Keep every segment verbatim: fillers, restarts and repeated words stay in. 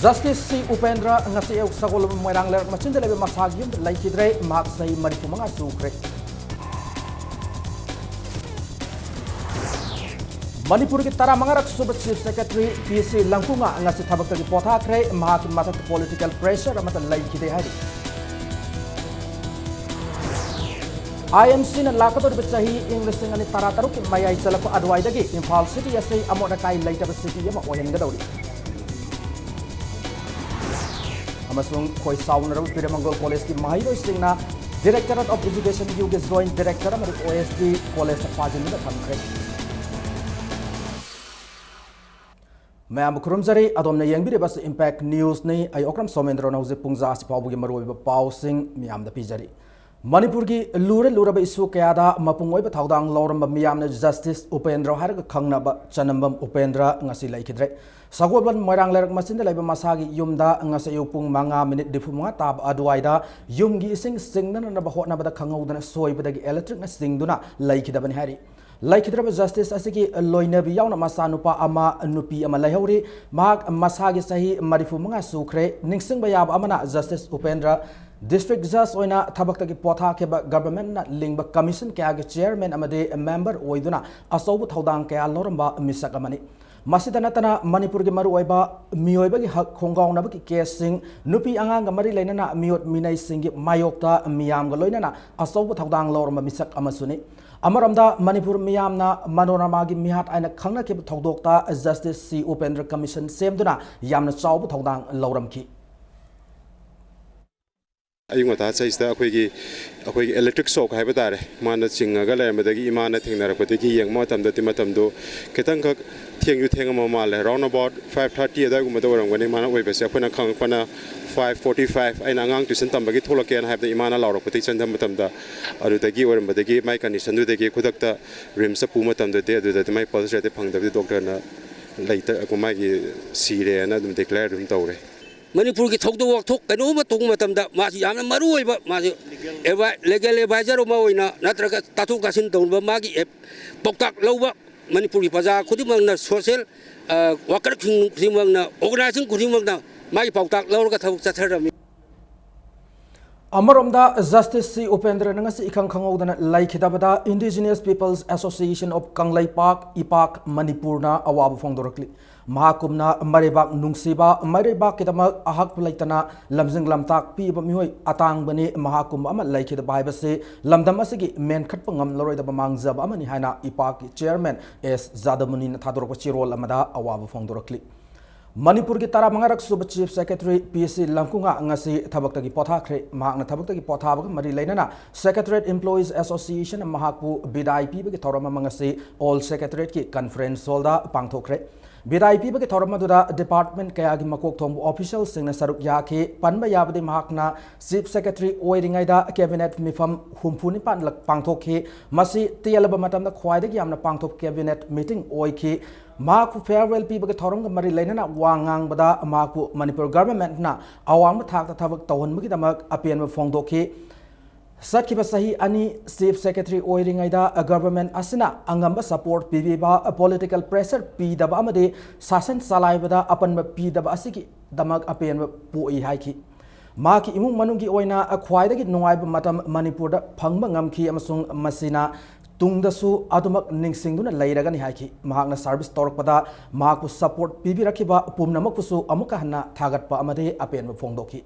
Justice ꯁꯤ ꯎꯄꯦꯟꯗ꯭ꯔ ꯉꯁꯤ ꯑꯌꯨꯛ ꯁꯒꯣꯜꯕꯟ ꯃꯣꯏꯔꯥꯡ ꯂꯩꯔꯛ ꯃꯆꯤꯟꯗ ꯂꯩꯕ ꯃꯁꯥꯒꯤ ꯌꯨꯝꯗ ꯂꯩꯈꯤꯗ꯭ꯔꯦ꯫ ꯃꯍꯥꯛ ꯆꯍꯤ ꯃꯔꯤꯐꯨ ꯃꯉꯥ ꯁꯨꯈ꯭ꯔꯦ꯫ ꯃꯅꯤꯄꯨꯔꯒꯤ ꯇꯔꯥꯃꯉꯥꯔꯛ ꯁꯨꯕ Chief Secretary ꯄꯤ ꯁꯤ ꯂꯪꯀꯨꯉꯥ ꯉꯁꯤ ꯊꯕꯛꯇꯒꯤ ꯄꯣꯊꯥꯈ꯭ꯔꯦ꯫ ꯃꯍꯥꯛꯀꯤ ꯃꯊꯛꯇ political pressure ꯑꯃꯠꯇ ꯂꯩꯈꯤꯗꯦ ꯍꯥꯏꯔꯤ꯫ ꯑꯥꯏ ꯑꯦꯟ ꯁꯤꯅ ꯂꯥꯛꯀꯗꯧꯔꯤꯕ ꯆꯍꯤ ꯏꯪ ꯂꯤꯁꯤꯡ ꯑꯅꯤ ꯇꯔꯥꯇꯔꯨꯛꯀꯤ ꯃꯌꯥꯏ ꯆꯜꯂꯛꯄ ꯑꯗꯨꯋꯥꯏꯗꯒꯤ ꯏꯝꯐꯥꯜ city ꯑꯁꯤ ꯑꯃꯣꯠ ꯑꯀꯥꯏ ꯂꯩꯇꯕ city ꯑꯃ ꯑꯣꯏꯍꯟꯒꯗꯧꯔꯤ꯫ ꯑꯃꯁꯨꯡ ꯈꯣꯏ ꯁꯥꯎꯅꯔꯕ ꯕꯤꯔꯃꯪꯒꯣꯜ ꯀꯣꯂꯦꯖꯀꯤ ꯃꯍꯩꯔꯣꯏꯁꯤꯡꯅ Directorate of Education ꯌꯨꯒꯤ Joint Director ꯑꯃꯗꯤ ꯑꯣ ꯑꯦꯁ ꯗꯤ ꯀꯣꯂꯦꯖꯇ ꯐꯥꯖꯤꯟꯗꯨꯅ ꯊꯝꯈ꯭ꯔꯦ꯫ ꯃꯌꯥꯝꯕꯨ ꯈꯨꯔꯨꯝꯖꯔꯤ꯫ ꯑꯗꯣꯝꯅ ꯌꯦꯡꯕꯤꯔꯤꯕ ꯑꯁꯤ Impact Newsꯅꯤ꯫ ꯑꯩ ꯑꯣꯀ꯭ꯔꯝ ꯁꯣꯃꯦꯟꯗ꯭ꯔꯣꯅ ꯍꯧꯖꯤꯛ ꯄꯨꯡꯖꯥ ꯑꯁꯤ ꯐꯥꯎꯕꯒꯤ ꯃꯔꯨꯑꯣꯏꯕ ꯄꯥꯎꯁꯤꯡ ꯃꯤꯌꯥꯝꯗ ꯄꯤꯖꯔꯤ꯫ ꯃꯅꯤꯄꯨꯔꯒꯤ ꯂꯨꯔ ꯂꯨꯔꯕ issue ꯀꯌꯥꯗ ꯃꯄꯨꯡ ꯑꯣꯏꯕ ꯊꯧꯗꯥꯡ ꯂꯧꯔꯝꯕ ꯃꯤꯌꯥꯝꯅ Justice ꯎꯄꯦꯟꯗ꯭ꯔ ꯍꯥꯏꯔꯒ ꯈꯪꯅꯕ ꯆꯅꯝꯕꯝ ꯎꯄꯦꯟꯗ꯭ꯔ ꯉꯁꯤ ꯂꯩꯈꯤꯗ꯭ꯔꯦ꯫ ꯁꯒꯣꯜꯕꯟ ꯃꯣꯏꯔꯥꯡ ꯂꯩꯔꯛ ꯃꯆꯤꯟꯗ ꯂꯩꯕ ꯃꯁꯥꯒꯤ ꯌꯨꯝꯗ ꯉꯁꯤ ꯑꯌꯨꯛ ꯄꯨꯡ ꯃꯉꯥ ꯃꯤꯅꯤꯠ ꯅꯤꯐꯨ ꯃꯉꯥ ꯇꯥꯕ ꯑꯗꯨꯋꯥꯏꯗ ꯌꯨꯝꯒꯤ ꯏꯁꯤꯡ ꯆꯤꯡꯅꯅꯕ ꯍꯣꯠꯅꯕꯗ ꯈꯪꯍꯧꯗꯅ ꯁꯣꯏꯕꯗꯒꯤ electricꯅ ꯆꯤꯡꯗꯨꯅ ꯂꯩꯈꯤꯗꯕꯅꯤ ꯍꯥꯏꯔꯤ꯫ ꯂꯩꯈꯤꯗ꯭ꯔꯕ Justice ꯑꯁꯤꯒꯤ ꯂꯣꯏꯅꯕꯤ ꯌꯥꯎꯅ ꯃꯆꯥꯅꯨꯄꯥ ꯑꯃ, ꯅꯨꯄꯤ ꯑꯃ ꯂꯩꯍꯧꯔꯤ꯫ ꯃꯍꯥꯛ ꯃꯁꯥꯒꯤ ꯆꯍꯤ ꯃꯔꯤꯐꯨ ꯃꯉꯥ ꯁꯨꯈ꯭ꯔꯦ꯫ ꯅꯤꯡꯁꯤꯡꯕ ꯌꯥꯕ ꯑꯃꯅ, Justice ꯎꯄꯦꯟꯗ꯭ꯔ District Judge ꯑꯣꯏꯅ ꯊꯕꯛꯇꯒꯤ ꯄꯣꯊꯥꯈꯤꯕ, governmentꯅ ꯂꯤꯡꯕ commission ꯀꯌꯥꯒꯤ chairman ꯑꯃꯗꯤ member ꯑꯣꯏꯗꯨꯅ ꯑꯆꯧꯕ ꯊꯧꯗꯥꯡ ꯀꯌꯥ ꯂꯧꯔꯝꯕ ꯃꯤꯁꯛ ꯑꯃꯅꯤ꯫ ꯃꯁꯤꯗ ꯅꯠꯇꯅ, ꯃꯅꯤꯄꯨꯔꯒꯤ ꯃꯔꯨꯑꯣꯏꯕ ꯃꯤꯑꯣꯏꯕꯒꯤ ꯍꯛ ꯈꯣꯡꯒꯥꯎꯅꯕꯒꯤ caseꯁꯤꯡ, ꯅꯨꯄꯤ ꯑꯉꯥꯡꯒ ꯃꯔꯤ ꯂꯩꯅꯅ ꯃꯤꯑꯣꯠ ꯃꯤꯅꯩꯁꯤꯡꯒꯤ ꯃꯥꯌꯣꯛꯇ ꯃꯤꯌꯥꯝꯒ ꯂꯣꯏꯅꯅ ꯑꯆꯧꯕ ꯊꯧꯗꯥꯡ ꯂꯧꯔꯝꯕ ꯃꯤꯁꯛ ꯑꯃꯁꯨꯅꯤ꯫ ꯑꯃꯔꯣꯝꯗ, ꯃꯅꯤꯄꯨꯔ ꯃꯤꯌꯥꯝꯅ ꯃꯅꯣꯔꯃꯥꯒꯤ ꯃꯤꯍꯥꯠ ꯍꯥꯏꯅ ꯈꯪꯅꯈꯤꯕ ꯊꯧꯗꯣꯛꯇ Justice ꯁꯤ ꯎꯄꯦꯟꯗ꯭ꯔ commission ꯁꯦꯝꯗꯨꯅ ꯌꯥꯝꯅ ꯆꯥꯎꯕ ꯊꯧꯗꯥꯡ ꯂꯧꯔꯝꯈꯤ꯫ ꯑꯌꯨꯛ ꯉꯟꯇꯥ ꯆꯩꯁꯤꯗ ꯑꯩꯈꯣꯏꯒꯤ, ꯑꯩꯈꯣꯏꯒꯤ electric shock ꯍꯥꯏꯕ ꯇꯥꯔꯦ, ꯃꯥꯅ ꯆꯤꯡꯉꯒ ꯂꯩꯔꯝꯕꯗꯒꯤ ꯏꯃꯥꯅ ꯊꯦꯡꯅꯔꯛꯄꯗꯒꯤ ꯌꯦꯡꯕ ꯃꯇꯝꯗꯗꯤ, ꯃꯇꯝꯗꯨ ꯈꯤꯇꯪꯈꯛ ꯊꯦꯡꯁꯨ ꯊꯦꯡꯉꯝꯕ ꯃꯥꯜꯂꯦ꯫ Round about five thirty ꯑꯗꯨꯋꯥꯏꯒꯨꯝꯕꯗ ꯑꯣꯏꯔꯝꯒꯅꯤ ꯃꯥꯅ ꯑꯣꯏꯕꯁꯦ꯫ ꯑꯩꯈꯣꯏꯅ ꯈꯪꯉꯛꯄꯅ five forty five, ꯑꯩꯅ ꯑꯉꯥꯡ tuition ꯇꯝꯕꯒꯤ ꯊꯣꯛꯂꯛꯀꯦꯅ ꯍꯥꯏꯕꯗ ꯏꯃꯥꯅ ꯂꯥꯎꯔꯛꯄꯗꯒꯤ ꯆꯦꯟꯊꯕ ꯃꯇꯝꯗ, ꯑꯗꯨꯗꯒꯤ ꯑꯣꯏꯔꯝꯕꯗꯒꯤ ꯃꯥꯏ conditionꯗꯨꯗꯒꯤ ꯈꯨꯗꯛꯇ RIMSꯇ ꯄꯨꯕ ꯃꯇꯝꯗꯗꯤ, ꯑꯗꯨꯗꯗꯤ ꯃꯥꯏ pulse rateꯇꯤ ꯐꯪꯗꯕꯗꯤ doctorꯅ ꯂꯩꯇ-, ꯃꯥꯒꯤ ꯁꯤꯔꯦꯅ ꯑꯗꯨꯝ declare ꯑꯗꯨꯝ ꯇꯧꯔꯦ꯫ ꯃꯅꯤꯄꯨꯔꯒꯤ ꯊꯧꯗꯣꯛ ꯋꯥꯊꯣꯛ ꯀꯩꯅꯣꯝꯃ ꯇꯧꯕ ꯃꯇꯝꯗ ꯃꯥꯁꯤ ꯌꯥꯝꯅ ꯃꯔꯨ ꯑꯣꯏꯕ, ꯃꯥꯁꯤ ꯑꯦꯗꯚꯥꯏ-, legal advisor ꯑꯃ ꯑꯣꯏꯅ ꯅꯠꯇ꯭ꯔꯒ ꯇꯥꯊꯣꯛ ꯇꯥꯁꯤꯟ ꯇꯧꯅꯕ ꯃꯥꯒꯤ ꯑꯦ-, ꯄꯥꯎꯇꯥꯛ ꯂꯧꯕ ꯃꯅꯤꯄꯨꯔꯒꯤ ꯄ꯭ꯔꯖꯥ ꯈꯨꯗꯤꯡꯃꯛꯅ, social, ꯑ, worker ꯈꯨꯗꯤꯡꯃꯛꯅ, organization ꯈꯨꯗꯤꯡꯃꯛꯅ ꯃꯥꯒꯤ ꯄꯥꯎꯇꯥꯛ ꯂꯧꯔꯒ ꯊꯕꯛ ꯆꯠꯊꯔꯝꯃꯤ꯫ ꯑꯃꯔꯣꯝꯗ, Justice C Upendraꯅ ꯉꯁꯤ ꯏꯈꯪ ꯈꯪꯍꯧꯗꯅ ꯂꯩꯈꯤꯗꯕꯗ Indigenous Peoples Association of Kangleipak, ꯏꯄꯥꯛ, ꯃꯅꯤꯄꯨꯔꯅ ꯑꯋꯥꯕ ꯐꯣꯡꯗꯣꯔꯛꯂꯤ꯫ ꯃꯍꯥꯛꯀꯨꯝꯅ ꯃꯔꯩꯕꯥꯛ ꯅꯨꯡꯁꯤꯕ, ꯃꯔꯩꯕꯥꯛꯀꯤꯗꯃꯛ ꯑꯍꯛꯄ ꯂꯩꯇꯅ ꯂꯝꯖꯤꯡ ꯂꯝꯇꯥꯛ ꯄꯤꯕ ꯃꯤꯑꯣꯏ ꯑꯇꯥꯡꯕꯅꯤ꯫ ꯃꯍꯥꯛꯀꯨꯝꯕ ꯑꯃ ꯂꯩꯈꯤꯗꯕ ꯍꯥꯏꯕꯁꯤ ꯂꯝꯗꯝ ꯑꯁꯤꯒꯤ ꯃꯦꯟꯈꯠꯄ ꯉꯝꯂꯔꯣꯏꯗꯕ ꯃꯥꯡꯖꯕ ꯑꯃꯅꯤ ꯍꯥꯏꯅ ꯏꯄꯥꯛꯀꯤ chairman S ꯖꯥꯗꯃꯨꯅꯤꯅ ꯊꯥꯗꯣꯔꯛꯄ ꯆꯦꯔꯣꯜ ꯑꯃꯗ ꯑꯋꯥꯕ ꯐꯣꯡꯗꯣꯔꯛꯂꯤ꯫ ꯃꯅꯤꯄꯨꯔꯒꯤ ꯇꯔꯥꯃꯉꯥꯔꯛ ꯁꯨꯕ Chief Secretary P C ꯂꯪꯀꯨꯉꯥ ꯉꯁꯤ ꯊꯕꯛꯇꯒꯤ ꯄꯣꯊꯥꯈ꯭ꯔꯦ꯫ ꯃꯍꯥꯛꯅ ꯊꯕꯛꯇꯒꯤ ꯄꯣꯊꯥꯕꯒ ꯃꯔꯤ ꯂꯩꯅꯅ Secretariat Employees Associationꯅ ꯃꯍꯥꯛꯄꯨ ꯕꯤꯗꯥꯏ ꯄꯤꯕꯒꯤ ꯊꯧꯔꯝ ꯑꯃ ꯉꯁꯤ All Secretariatꯀꯤ conference hallꯗ ꯄꯥꯡꯊꯣꯛꯈ꯭ꯔꯦ꯫ ꯕꯤꯗꯥꯏ ꯄꯤꯕꯒꯤ ꯊꯧꯔꯝ ꯑꯗꯨꯗ department ꯀꯌꯥꯒꯤ ꯃꯀꯣꯛ ꯊꯣꯡꯕ officialꯁꯤꯡꯅ ꯁꯔꯨꯛ ꯌꯥꯈꯤ꯫ ꯄꯟꯕ ꯌꯥꯕꯗꯤ, ꯃꯍꯥꯛꯅ Chief Secretary ꯑꯣꯏꯔꯤꯉꯩꯗ cabinet ꯃꯤꯐꯝ ꯍꯨꯝꯐꯨ ꯅꯤꯄꯥꯟ ꯂꯛ ꯄꯥꯡꯊꯣꯛꯈꯤ꯫ ꯃꯁꯤ ꯇꯦꯜꯂꯕ ꯃꯇꯝꯗ ꯈ꯭ꯋꯥꯏꯗꯒꯤ ꯌꯥꯝꯅ ꯄꯥꯡꯊꯣꯛꯄ cabinet meeting ꯑꯣꯏꯈꯤ꯫ ꯃꯍꯥꯛꯄꯨ farewell ꯄꯤꯕꯒꯤ ꯊꯧꯔꯝꯒ ꯃꯔꯤ ꯂꯩꯅꯅ ꯋꯥ ꯉꯥꯡꯕꯗ, ꯃꯍꯥꯛꯄꯨ ꯃꯅꯤꯄꯨꯔ governmentꯅ ꯑꯋꯥꯡꯕ ꯊꯥꯛꯇ ꯊꯕꯛ ꯇꯧꯍꯟꯕꯒꯤꯗꯃꯛ ꯑꯄꯦꯟꯕ ꯐꯣꯡꯗꯣꯛꯈꯤ꯫ ꯆꯠꯈꯤꯕ ꯆꯍꯤ ꯑꯅꯤ Chief Secretary ꯑꯣꯏꯔꯤꯉꯩꯗ government ꯑꯁꯤꯅ ꯑꯉꯝꯕ support ꯄꯤꯕꯤꯕ, political pressure ꯄꯤꯗꯕ ꯑꯃꯗꯤ ꯁꯥꯁꯟ ꯆꯂꯥꯏꯕꯗ ꯑꯄꯟꯕ ꯄꯤꯗꯕ ꯑꯁꯤꯒꯤꯗꯃꯛ ꯑꯄꯦꯟꯕ ꯄꯣꯛꯏ ꯍꯥꯏꯈꯤ꯫ ꯃꯍꯥꯛꯀꯤ ꯏꯃꯨꯡ ꯃꯅꯨꯡꯒꯤ ꯑꯣꯏꯅ ꯈ꯭ꯋꯥꯏꯗꯒꯤ ꯅꯨꯡꯉꯥꯏꯕ ꯃꯇꯝ ꯃꯅꯤꯄꯨꯔꯗ ꯐꯪꯕ ꯉꯝꯈꯤ ꯑꯃꯁꯨꯡ ꯃꯁꯤꯅ ꯇꯨꯡꯗꯁꯨ ꯑꯗꯨꯃꯛ ꯅꯤꯡꯁꯤꯡꯗꯨꯅ ꯂꯩꯔꯒꯅꯤ ꯍꯥꯏꯈꯤ꯫ ꯃꯍꯥꯛꯅ service ꯇꯧꯔꯛꯄꯗ ꯃꯍꯥꯛꯄꯨ support ꯄꯤꯕꯤꯔꯛꯈꯤꯕ ꯄꯨꯝꯅꯃꯛꯄꯨꯁꯨ ꯑꯃꯨꯛꯀ ꯍꯟꯅ ꯊꯥꯒꯠꯄ ꯑꯃꯗꯤ ꯑꯄꯦꯟꯕ ꯐꯣꯡꯗꯣꯛꯈꯤ꯫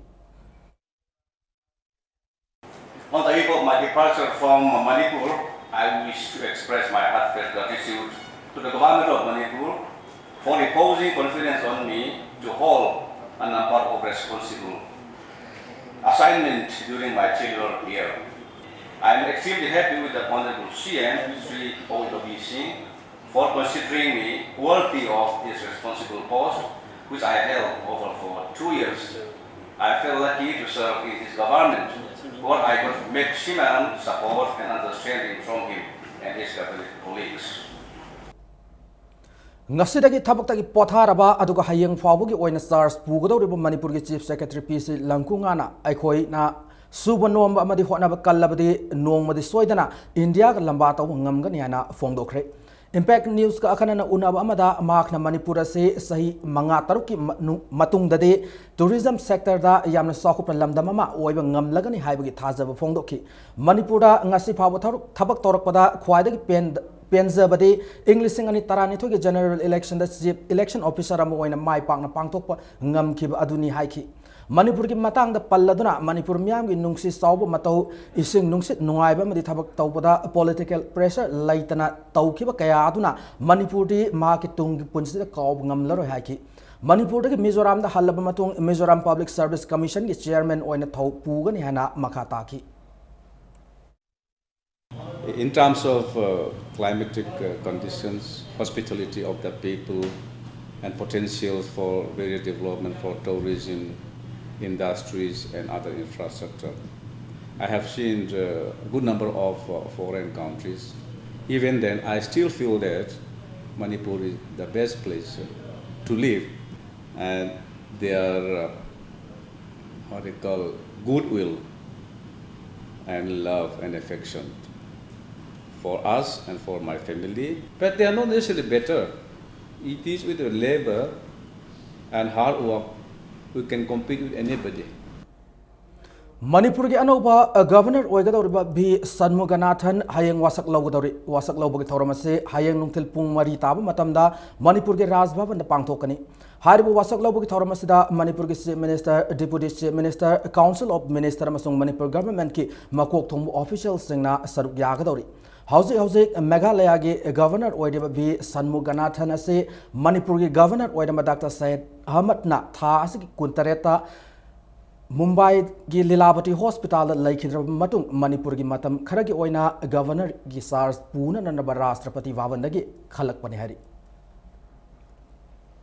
On the eve of my departure from Manipur, I wish to express my heartfelt gratitude to the Government of Manipur for imposing confidence on me to hold a number of responsible assignments during my tenure here. I am extremely happy with the Honorable C M, Shri Aung Singh, for considering me worthy of this responsible post, which I held over for two years. I feel lucky to serve in his government, where I got maximum support and understanding from him and his cabinet colleagues. ꯉꯁꯤꯗꯒꯤ ꯊꯕꯛꯇꯒꯤ ꯄꯣꯊꯥꯔꯕ ꯑꯗꯨꯒ ꯍꯌꯦꯡ ꯐꯥꯎꯕꯒꯤ ꯑꯣꯏꯅ charge ꯄꯨꯒꯗꯧꯔꯤꯕ ꯃꯅꯤꯄꯨꯔꯒꯤ Chief Secretary P C ꯂꯪꯀꯨꯉꯥꯅ ꯑꯩꯈꯣꯏꯅ ꯁꯨꯕ ꯅꯣꯝꯕ ꯑꯃꯗꯤ ꯍꯣꯠꯅꯕ ꯀꯜꯂꯕꯗꯤ ꯅꯣꯡꯃꯗꯤ ꯁꯣꯏꯗꯅ ꯏꯟꯗꯤꯌꯥꯒ ꯂꯝꯕꯥ ꯇꯧꯕ ꯉꯝꯒꯅꯤ ꯍꯥꯏꯅ ꯐꯣꯡꯗꯣꯛꯈ꯭ꯔꯦ꯫ Impact Newsꯀ ꯑꯈꯟꯅꯅ ꯎꯅꯕ ꯑꯃꯗ ꯃꯍꯥꯛꯅ ꯃꯅꯤꯄꯨꯔ ꯑꯁꯤ ꯆꯍꯤ ꯃꯉꯥ ꯇꯔꯨꯛꯀꯤ ꯃꯅꯨꯡ-, ꯃꯇꯨꯡꯗꯗꯤ tourism sectorꯗ ꯌꯥꯝꯅ ꯆꯥꯎꯈꯠꯄ ꯂꯝꯗꯝ ꯑꯃ ꯑꯣꯏꯕ ꯉꯝꯂꯒꯅꯤ ꯍꯥꯏꯕꯒꯤ ꯊꯥꯖꯕ ꯐꯣꯡꯗꯣꯛꯈꯤ꯫ ꯃꯅꯤꯄꯨꯔꯗ ꯉꯁꯤ ꯐꯥꯎꯕ ꯊꯕꯛ, ꯊꯕꯛ ꯇꯧꯔꯛꯄꯗ ꯈ꯭ꯋꯥꯏꯗꯒꯤ ꯄꯦꯟ-, ꯄꯦꯟꯖꯕꯗꯤ ꯏꯪ ꯂꯤꯁꯤꯡ ꯑꯅꯤ ꯇꯔꯥꯅꯤꯊꯣꯏꯒꯤ general electionꯗ chief election officer ꯑꯃ ꯑꯣꯏꯅ ꯃꯥꯏ ꯄꯥꯛꯅ ꯄꯥꯡꯊꯣꯛꯄ ꯉꯝꯈꯤꯕ ꯑꯗꯨꯅꯤ ꯍꯥꯏꯈꯤ꯫ ꯃꯅꯤꯄꯨꯔꯒꯤ ꯃꯇꯥꯡꯗ ꯄꯜꯂꯗꯨꯅ, ꯃꯅꯤꯄꯨꯔ ꯃꯤꯌꯥꯝꯒꯤ ꯅꯨꯡꯁꯤ ꯆꯥꯎꯕ ꯃꯇꯧ, ꯏꯁꯤꯡ ꯅꯨꯡꯁꯤꯠ ꯅꯨꯡꯉꯥꯏꯕ ꯑꯃꯗꯤ ꯊꯕꯛ ꯇꯧꯕꯗ political pressure ꯂꯩꯇꯅ ꯇꯧꯈꯤꯕ ꯀꯌꯥ ꯑꯗꯨꯅ ꯃꯅꯤꯄꯨꯔꯗꯤ ꯃꯍꯥꯛꯀꯤ ꯇꯨꯡꯒꯤ ꯄꯨꯟꯁꯤꯗ ꯀꯥꯎꯕ ꯉꯝꯂꯔꯣꯏ ꯍꯥꯏꯈꯤ꯫ ꯃꯅꯤꯄꯨꯔꯗꯒꯤ ꯃꯤꯖꯣꯔꯥꯝꯗ ꯍꯜꯂꯕ ꯃꯇꯨꯡ ꯃꯤꯖꯣꯔꯥꯝ Public Service Commissionꯒꯤ chairman ꯑꯣꯏꯅ ꯊꯧ ꯄꯨꯒꯅꯤ ꯍꯥꯏꯅ ꯃꯈꯥ ꯇꯥꯈꯤ꯫ In terms of uh, climatic uh, conditions, hospitality of the people, and potential for various development for tourism, industries, and other infrastructure, I have seen a good number of uh, foreign countries. Even then, I still feel that Manipur is the best place to live, and their uh, what they call goodwill and love and affection for us and for my family. But they are not necessarily better. It is with the labor and hard work we can compete with anybody. ꯃꯅꯤꯄꯨꯔꯒꯤ ꯑꯅꯧꯕ, ꯑ, governor ꯑꯣꯏꯒꯗꯧꯔꯤꯕ V ꯁꯟꯃꯨꯒꯅꯥꯊꯟ ꯍꯌꯦꯡ ꯋꯥꯁꯛ ꯂꯧꯒꯗꯧꯔꯤ꯫ ꯋꯥꯁꯛ ꯂꯧꯕꯒꯤ ꯊꯧꯔꯝ ꯑꯁꯤ ꯍꯌꯦꯡ ꯅꯨꯡꯊꯤꯜ ꯄꯨꯡ ꯃꯔꯤ ꯇꯥꯕ ꯃꯇꯝꯗ ꯃꯅꯤꯄꯨꯔꯒꯤ ꯔꯥꯖ ꯚꯕꯟꯗ ꯄꯥꯡꯊꯣꯛꯀꯅꯤ꯫ ꯍꯥꯏꯔꯤꯕ ꯋꯥꯁꯛ ꯂꯧꯕꯒꯤ ꯊꯧꯔꯝ ꯑꯁꯤꯗ ꯃꯅꯤꯄꯨꯔꯒꯤ Chief Minister, Deputy Chief Minister, Council of Minister ꯑꯃꯁꯨꯡ ꯃꯅꯤꯄꯨꯔ governmentꯀꯤ ꯃꯀꯣꯛ ꯊꯣꯡꯕ officialꯁꯤꯡꯅ ꯁꯔꯨꯛ ꯌꯥꯒꯗꯧꯔꯤ꯫ ꯍꯧꯖꯤꯛ ꯍꯧꯖꯤꯛ ꯃꯦꯘꯥꯂꯌꯥꯒꯤ governor ꯑꯣꯏꯔꯤꯕ ꯚꯤ ꯁꯟꯃꯨꯒꯅꯥꯊꯟ ꯑꯁꯤ ꯃꯅꯤꯄꯨꯔꯒꯤ governor ꯑꯣꯏꯔꯝꯕ ꯗꯥꯛꯇꯔ ꯁꯌꯦꯗ ꯑꯍꯃꯗꯅ ꯊꯥ ꯑꯁꯤꯒꯤ ꯀꯨꯟꯇꯔꯦꯠꯇ ꯃꯨꯝꯕꯥꯏꯒꯤ ꯂꯤꯂꯥꯕꯇꯤ hospitalꯗ ꯂꯩꯈꯤꯗ꯭ꯔꯕ ꯃꯇꯨꯡ ꯃꯅꯤꯄꯨꯔꯒꯤ ꯃꯇꯝ ꯈꯔꯒꯤ ꯑꯣꯏꯅ governorꯒꯤ charge ꯄꯨꯅꯅꯕ ꯔꯥꯁꯇ꯭ꯔꯄꯇꯤ ꯚꯕꯟꯗꯒꯤ ꯈꯜꯂꯛꯄꯅꯤ ꯍꯥꯏꯔꯤ꯫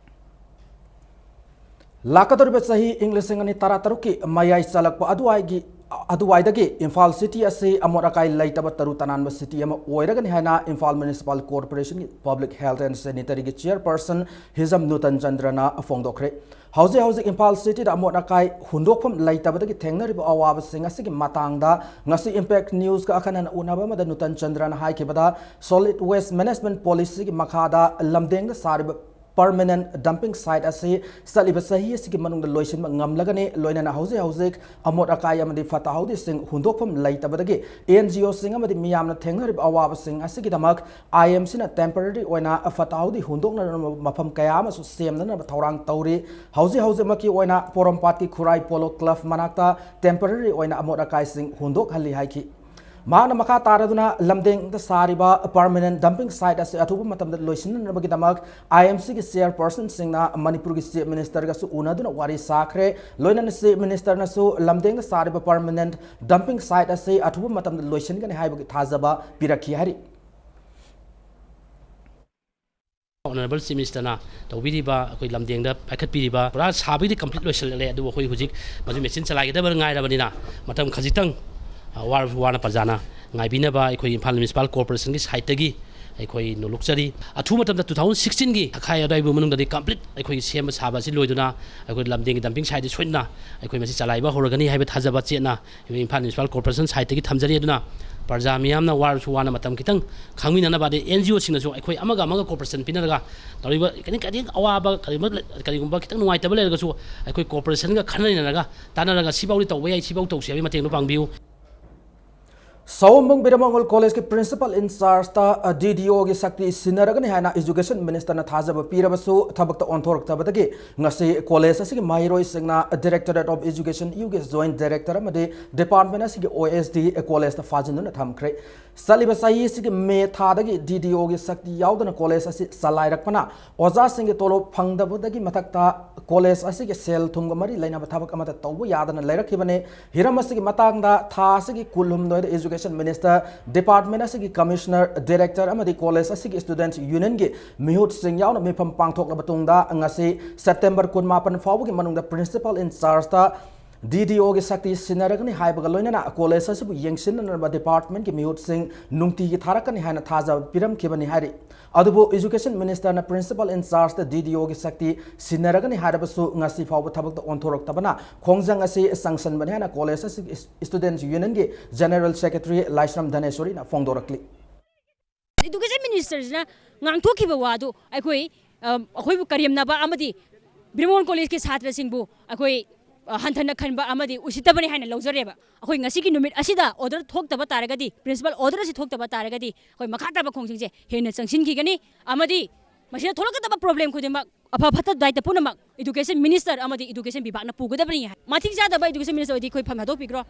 ꯂꯥꯛꯀꯗꯧꯔꯤꯕ ꯆꯍꯤ ꯏꯪ ꯂꯤꯁꯤꯡ ꯑꯅꯤ ꯇꯔꯥꯇꯔꯨꯛꯀꯤ ꯃꯌꯥꯏ ꯆꯜꯂꯛꯄ ꯑꯗꯨꯋꯥꯏꯒꯤ, ꯑ, ꯑꯗꯨꯋꯥꯏꯗꯒꯤ ꯏꯝꯐꯥꯜ city ꯑꯁꯤ ꯑꯃꯣꯠ ꯑꯀꯥꯏ ꯂꯩꯇꯕ ꯇꯔꯨ ꯇꯅꯥꯟꯕ city ꯑꯃ ꯑꯣꯏꯔꯒꯅꯤ ꯍꯥꯏꯅ Imphal Municipal Corporation Public Health and Sanitary ꯒꯤ chairperson ꯍꯤꯖꯝ ꯅꯨꯇꯟ ꯆꯟꯗ꯭ꯔꯅ ꯐꯣꯡꯗꯣꯛꯈ꯭ꯔꯦ꯫ ꯍꯧꯖꯤꯛ ꯍꯧꯖꯤꯛ ꯏꯝꯐꯥꯜ cityꯗ ꯑꯃꯣꯠ ꯑꯀꯥꯏ ꯍꯨꯟꯗꯣꯛꯐꯝ ꯂꯩꯇꯕꯗꯒꯤ ꯊꯦꯡꯅꯔꯤꯕ ꯑꯋꯥꯕꯁꯤꯡ ꯑꯁꯤꯒꯤ ꯃꯇꯥꯡꯗ ꯉꯁꯤ Impact Newsꯀ ꯑꯈꯟꯅꯅ ꯎꯅꯕ ꯑꯃꯗ ꯅꯨꯇꯟ ꯆꯟꯗ꯭ꯔꯅ ꯍꯥꯏꯈꯤꯕꯗ, solid waste management policyꯒꯤ ꯃꯈꯥꯗ ꯂꯝꯗꯦꯡꯗ ꯁꯥꯔꯤꯕ permanent dumping site ꯑꯁꯤ ꯆꯠꯂꯤꯕ ꯆꯍꯤ ꯑꯁꯤꯒꯤ ꯃꯅꯨꯡꯗ ꯂꯣꯏꯁꯤꯟꯕ ꯉꯝꯂꯒꯅꯤ꯫ ꯂꯣꯏꯅꯅ ꯍꯧꯖꯤꯛ ꯍꯧꯖꯤꯛ ꯑꯃꯣꯠ ꯑꯀꯥꯏ ꯑꯃꯗꯤ ꯐꯠꯇ ꯍꯥꯎꯗꯤꯁꯤꯡ ꯍꯨꯟꯗꯣꯛꯐꯝ ꯂꯩꯇꯕꯗꯒꯤ NGOꯁꯤꯡ ꯑꯃꯗꯤ ꯃꯤꯌꯥꯝꯅ ꯊꯦꯡꯅꯔꯤꯕ ꯑꯋꯥꯕꯁꯤꯡ ꯑꯁꯤꯒꯤꯗꯃꯛ IMCꯅ temporary ꯑꯣꯏꯅ ꯐꯠꯇ ꯍꯥꯎꯗꯤ ꯍꯨꯟꯗꯣꯛꯅꯅꯕ ꯃꯐꯝ ꯀꯌꯥ ꯑꯃꯁꯨ ꯁꯦꯝꯅꯅꯕ ꯊꯧꯔꯥꯡ ꯇꯧꯔꯤ꯫ ꯍꯧꯖꯤꯛ ꯍꯧꯖꯤꯛꯃꯛꯀꯤ ꯑꯣꯏꯅ ꯄꯣꯔꯣꯝꯄꯥꯠꯀꯤ ꯈꯨꯔꯥꯏ ꯄꯣꯂꯣ club ꯃꯅꯥꯛꯇ temporary ꯑꯣꯏꯅ ꯑꯃꯣꯠ ꯑꯀꯥꯏꯁꯤꯡ ꯍꯨꯟꯗꯣꯛꯍꯜꯂꯤ ꯍꯥꯏꯈꯤ꯫ ꯃꯍꯥꯛꯅ ꯃꯈꯥ ꯇꯥꯔꯗꯨꯅ ꯂꯝꯗꯦꯡꯗ ꯁꯥꯔꯤꯕ permanent dumping site ꯑꯁꯤ ꯑꯊꯨꯕ ꯃꯇꯝꯗ ꯂꯣꯏꯁꯤꯟꯅꯅꯕꯒꯤꯗꯃꯛ IMCꯒꯤ chairpersonꯁꯤꯡꯅ ꯃꯅꯤꯄꯨꯔꯒꯤ Chief Ministerꯒꯁꯨ ꯎꯅꯗꯨꯅ ꯋꯥꯔꯤ ꯁꯥꯈ꯭ꯔꯦ꯫ ꯂꯣꯏꯅꯅ Chief Ministerꯅꯁꯨ ꯂꯝꯗꯦꯡꯗ ꯁꯥꯔꯤꯕ permanent dumping site ꯑꯁꯤ ꯑꯊꯨꯕ ꯃꯇꯝꯗ ꯂꯣꯏꯁꯤꯟꯒꯅꯤ ꯍꯥꯏꯕꯒꯤ ꯊꯥꯖꯕ ꯄꯤꯔꯛꯈꯤ ꯍꯥꯏꯔꯤ꯫ Honourable Chief Ministerꯅ ꯇꯧꯕꯤꯔꯤꯕ ꯑꯩꯈꯣꯏ ꯂꯝꯗꯦꯡꯗ ꯄꯥꯏꯈꯠꯄꯤꯔꯤꯕ ꯄꯨꯔꯥ ꯁꯥꯕꯒꯤꯗꯤ complete ꯂꯣꯏꯁꯤꯜꯂꯛꯂꯦ, ꯑꯗꯨꯕꯨ ꯑꯩꯈꯣꯏ ꯍꯧꯖꯤꯛ ꯃꯗꯨ machine ꯆꯂꯥꯏꯒꯗꯕ ꯉꯥꯏꯔꯕꯅꯤꯅ ꯃꯇꯝ ꯈꯖꯤꯛꯇꯪ, ꯑ, ꯋꯥꯔꯕꯁꯨ ꯋꯥꯅ ꯄ꯭ꯔꯖꯥꯅ ꯉꯥꯏꯕꯤꯅꯕ ꯑꯩꯈꯣꯏ ꯏꯝꯐꯥꯜ Municipal Corporationꯒꯤ sideꯇꯒꯤ ꯑꯩꯈꯣꯏ ꯅꯣꯂꯨꯛꯆꯔꯤ꯫ ꯑꯊꯨꯕ ꯃꯇꯝꯗ two thousand sixteenꯒꯤ ꯊꯥꯈꯥꯏ ꯑꯗꯨꯋꯥꯏꯕꯨ ꯃꯅꯨꯡꯗꯗꯤ complete ꯑꯩꯈꯣꯏꯒꯤ ꯁꯦꯝꯕ ꯁꯥꯕ ꯑꯁꯤ ꯂꯣꯏꯗꯨꯅ ꯑꯩꯈꯣꯏ ꯂꯝꯗꯦꯡꯒꯤ dumping siteꯇꯤ ꯁꯣꯏꯗꯅ ꯑꯩꯈꯣꯏ ꯃꯁꯤ ꯆꯂꯥꯏꯕ ꯍꯧꯔꯒꯅꯤ ꯍꯥꯏꯕ ꯊꯥꯖꯕ ꯆꯦꯠꯅ ꯏꯝꯐꯥꯜ Municipal Corporation sideꯇꯒꯤ ꯊꯝꯖꯔꯤ꯫ ꯑꯗꯨꯅ ꯄ꯭ꯔꯖꯥ ꯃꯤꯌꯥꯝꯅ ꯋꯥꯔꯁꯨ ꯋꯥꯅ ꯃꯇꯝ ꯈꯤꯇꯪ ꯈꯪꯃꯤꯟꯅꯅꯕ, ꯑꯗꯩ NGOꯁꯤꯡꯅꯁꯨ ꯑꯩꯈꯣꯏ ꯑꯃꯒ ꯑꯃꯒ cooperation ꯄꯤꯅꯔꯒ ꯇꯧꯔꯤꯕ ꯀꯔꯤ, ꯀꯔꯤ ꯑꯋꯥꯕ, ꯀꯔꯤꯒꯨꯝꯕ, ꯀꯔꯤꯒꯨꯝꯕ ꯈꯤꯇꯪ ꯅꯨꯡꯉꯥꯏꯇꯕ ꯂꯩꯔꯒꯁꯨ ꯑꯩꯈꯣꯏ corporationꯒ ꯈꯟꯅ ꯅꯩꯅꯔꯒ ꯇꯥꯟꯅꯔꯒ ꯁꯤꯐꯥꯎꯗꯤ ꯇꯧꯕ ꯌꯥꯏ, ꯁꯤꯐꯥꯎ ꯇꯧꯁꯤ ꯍꯥꯏꯕꯒꯤ ꯃꯇꯦꯡꯗꯣ ꯄꯥꯡꯕꯤꯌꯨ꯫ ꯁꯑꯣꯝꯕꯨꯡ ꯕꯤꯔꯃꯪꯒꯣꯜ Collegeꯀꯤ principal in chargeꯇ, ꯑ, DDOꯒꯤ ꯁꯛꯇꯤ ꯁꯤꯟꯅꯔꯒꯅꯤ ꯍꯥꯏꯅ Education Ministerꯅ ꯊꯥꯖꯕ ꯄꯤꯔꯕꯁꯨ ꯊꯕꯛꯇ ꯑꯣꯟꯊꯣꯔꯛꯇꯕꯗꯒꯤ ꯉꯁꯤ college ꯑꯁꯤꯒꯤ ꯃꯍꯩꯔꯣꯏꯁꯤꯡꯅ Directorate of Education, UUꯒꯤ joint director ꯑꯃꯗꯤ department ꯑꯁꯤꯒꯤ OSD collegeꯇ ꯐꯥꯖꯤꯟꯗꯨꯅ ꯊꯝꯈ꯭ꯔꯦ꯫ ꯆꯠꯂꯤꯕ ꯆꯍꯤ ꯑꯁꯤꯒꯤ ꯃꯦ ꯊꯥꯗꯒꯤ DDOꯒꯤ ꯁꯛꯇꯤ ꯌꯥꯎꯗꯅ college ꯑꯁꯤ ꯆꯂꯥꯏꯔꯛꯄꯅ ꯑꯣꯖꯥꯁꯤꯡꯒꯤ ꯇꯣꯂꯣꯞ ꯐꯪꯗꯕꯗꯒꯤ ꯃꯊꯛꯇ college ꯑꯁꯤꯒꯤ ꯁꯦꯜ ꯊꯨꯝꯒ ꯃꯔꯤ ꯂꯩꯅꯕ ꯊꯕꯛ ꯑꯃꯠꯇ ꯇꯧꯕ ꯌꯥꯗꯅ ꯂꯩꯔꯛꯈꯤꯕꯅꯤ꯫ ꯍꯤꯔꯝ ꯑꯁꯤꯒꯤ ꯃꯇꯥꯡꯗ ꯊꯥ ꯑꯁꯤꯒꯤ ꯀꯨꯟꯍꯨꯝꯗꯣꯏꯗ Education Minister, department ꯑꯁꯤꯒꯤ Commissioner, Director ꯑꯃꯗꯤ college ꯑꯁꯤꯒꯤ Students Unionꯒꯤ ꯃꯤꯍꯨꯠꯁꯤꯡ ꯌꯥꯎꯅ ꯃꯤꯐꯝ ꯄꯥꯡꯊꯣꯛꯂꯕ ꯇꯨꯡꯗ ꯉꯁꯤ September ꯀꯨꯟꯃꯥꯄꯟ ꯐꯥꯎꯕꯒꯤ ꯃꯅꯨꯡꯗ principal in chargeꯇ DDOꯒꯤ ꯁꯛꯇꯤ ꯁꯤꯟꯅꯔꯒꯅꯤ ꯍꯥꯏꯕꯒ ꯂꯣꯏꯅꯅ ꯀꯣꯂꯦꯖ ꯑꯁꯤꯕꯨ ꯌꯦꯡꯁꯤꯟꯅꯅꯕ ꯗꯤꯄꯥꯔꯠꯃꯦꯟꯒꯤ ꯃꯤꯍꯨꯠꯁꯤꯡ ꯅꯨꯡꯇꯤꯒꯤ ꯊꯥꯔꯛꯀꯅꯤ ꯍꯥꯏꯅ ꯊꯥꯖꯕ ꯄꯤꯔꯝꯈꯤꯕꯅꯤ ꯍꯥꯏꯔꯤ꯫ ꯑꯗꯨꯕꯨ ꯏꯖꯨꯀꯦꯁꯟ ꯃꯤꯅꯤꯁꯇꯔꯅ ꯄ꯭ꯔꯤꯟꯁꯤꯄꯥꯜ ꯏꯟ ꯆꯥꯔꯖꯇ DDOꯒꯤ ꯁꯛꯇꯤ ꯁꯤꯟꯅꯔꯒꯅꯤ ꯍꯥꯏꯔꯕꯁꯨ ꯉꯁꯤ ꯐꯥꯎꯕ ꯊꯕꯛꯇ ꯑꯣꯟꯊꯣꯔꯛꯇꯕꯅ ꯈꯣꯡꯖꯪ ꯑꯁꯤ ꯆꯪꯁꯤꯟꯕꯅꯤ ꯍꯥꯏꯅ ꯀꯣꯂꯦꯖ ꯑꯁꯤꯒꯤ ꯁ꯭ꯇꯨꯗꯦꯟꯠꯁ ꯌꯨꯅꯤꯌꯟꯒꯤ ꯖꯦꯅꯔꯦꯜ ꯁꯦꯀ꯭ꯔꯦꯇꯔꯤ ꯂꯥꯏꯁ꯭ꯔꯝ ꯙꯅꯦꯁꯣꯔꯤꯅ ꯐꯣꯡꯗꯣꯔꯛꯂꯤ꯫ ꯏꯗꯨꯀꯦꯁꯟ ꯃꯤꯅꯤꯁꯇꯔꯁꯤꯅ ꯉꯥꯡꯊꯣꯛꯈꯤꯕ ꯋꯥꯗꯨ ꯑꯩꯈꯣꯏ, ꯑ, ꯑꯩꯈꯣꯏꯕꯨ ꯀꯔꯦꯝꯅꯕ ꯑꯃꯗꯤ ꯕ꯭ꯔꯤꯃꯣꯟ ꯀꯣꯂꯦꯖꯀꯤ ꯁꯥꯇ꯭ꯔꯁꯤꯡꯕꯨ ꯑꯩꯈꯣꯏ, ꯑ, ꯍꯟꯊꯅ ꯈꯟꯕ ꯑꯃꯗꯤ ꯎꯁꯤꯠꯇꯕꯅꯤ ꯍꯥꯏꯅ ꯂꯧꯖꯔꯦꯕ꯫ ꯑꯩꯈꯣꯏ ꯉꯁꯤꯒꯤ ꯅꯨꯃꯤꯠ ꯑꯁꯤꯗ ꯑꯣꯔꯗꯔ ꯊꯣꯛꯇꯕ ꯇꯥꯔꯒꯗꯤ, ꯄ꯭ꯔꯤꯟꯁꯤꯄꯥꯜ ꯑꯣꯔꯗꯔ ꯑꯁꯤ ꯊꯣꯛꯇꯕ ꯇꯥꯔꯒꯗꯤ, ꯑꯩꯈꯣꯏ ꯃꯈꯥ ꯇꯥꯕ ꯈꯣꯡꯖꯪꯁꯦ ꯍꯦꯟꯅ ꯆꯪꯁꯤꯟꯈꯤꯒꯅꯤ ꯑꯃꯗꯤ ꯃꯁꯤꯗ ꯊꯣꯛꯂꯛꯀꯗꯕ ꯄ꯭ꯔꯣꯕ꯭ꯂꯦꯝ ꯈꯨꯗꯤꯡꯃꯛ, ꯑꯐ ꯐꯠꯇ ꯗꯥꯏꯇ ꯄꯨꯝꯅꯃꯛ ꯏꯗꯨꯀꯦꯁꯟ ꯃꯤꯅꯤꯁꯇꯔ ꯑꯃꯗꯤ ꯏꯗꯨꯀꯦꯁꯟ ꯕꯤꯚꯥꯒꯅ ꯄꯨꯒꯗꯕꯅꯤ ꯍꯥꯏ꯫ ꯃꯇꯤꯛ ꯆꯥꯗꯕ ꯏꯗꯨꯀꯦꯁꯟ ꯃꯤꯅꯤꯁꯇꯔ ꯑꯣꯏꯗꯤ ꯑꯩꯈꯣꯏ ꯐꯝ ꯊꯥꯗꯣꯛꯄꯤꯈ꯭ꯔꯣ꯫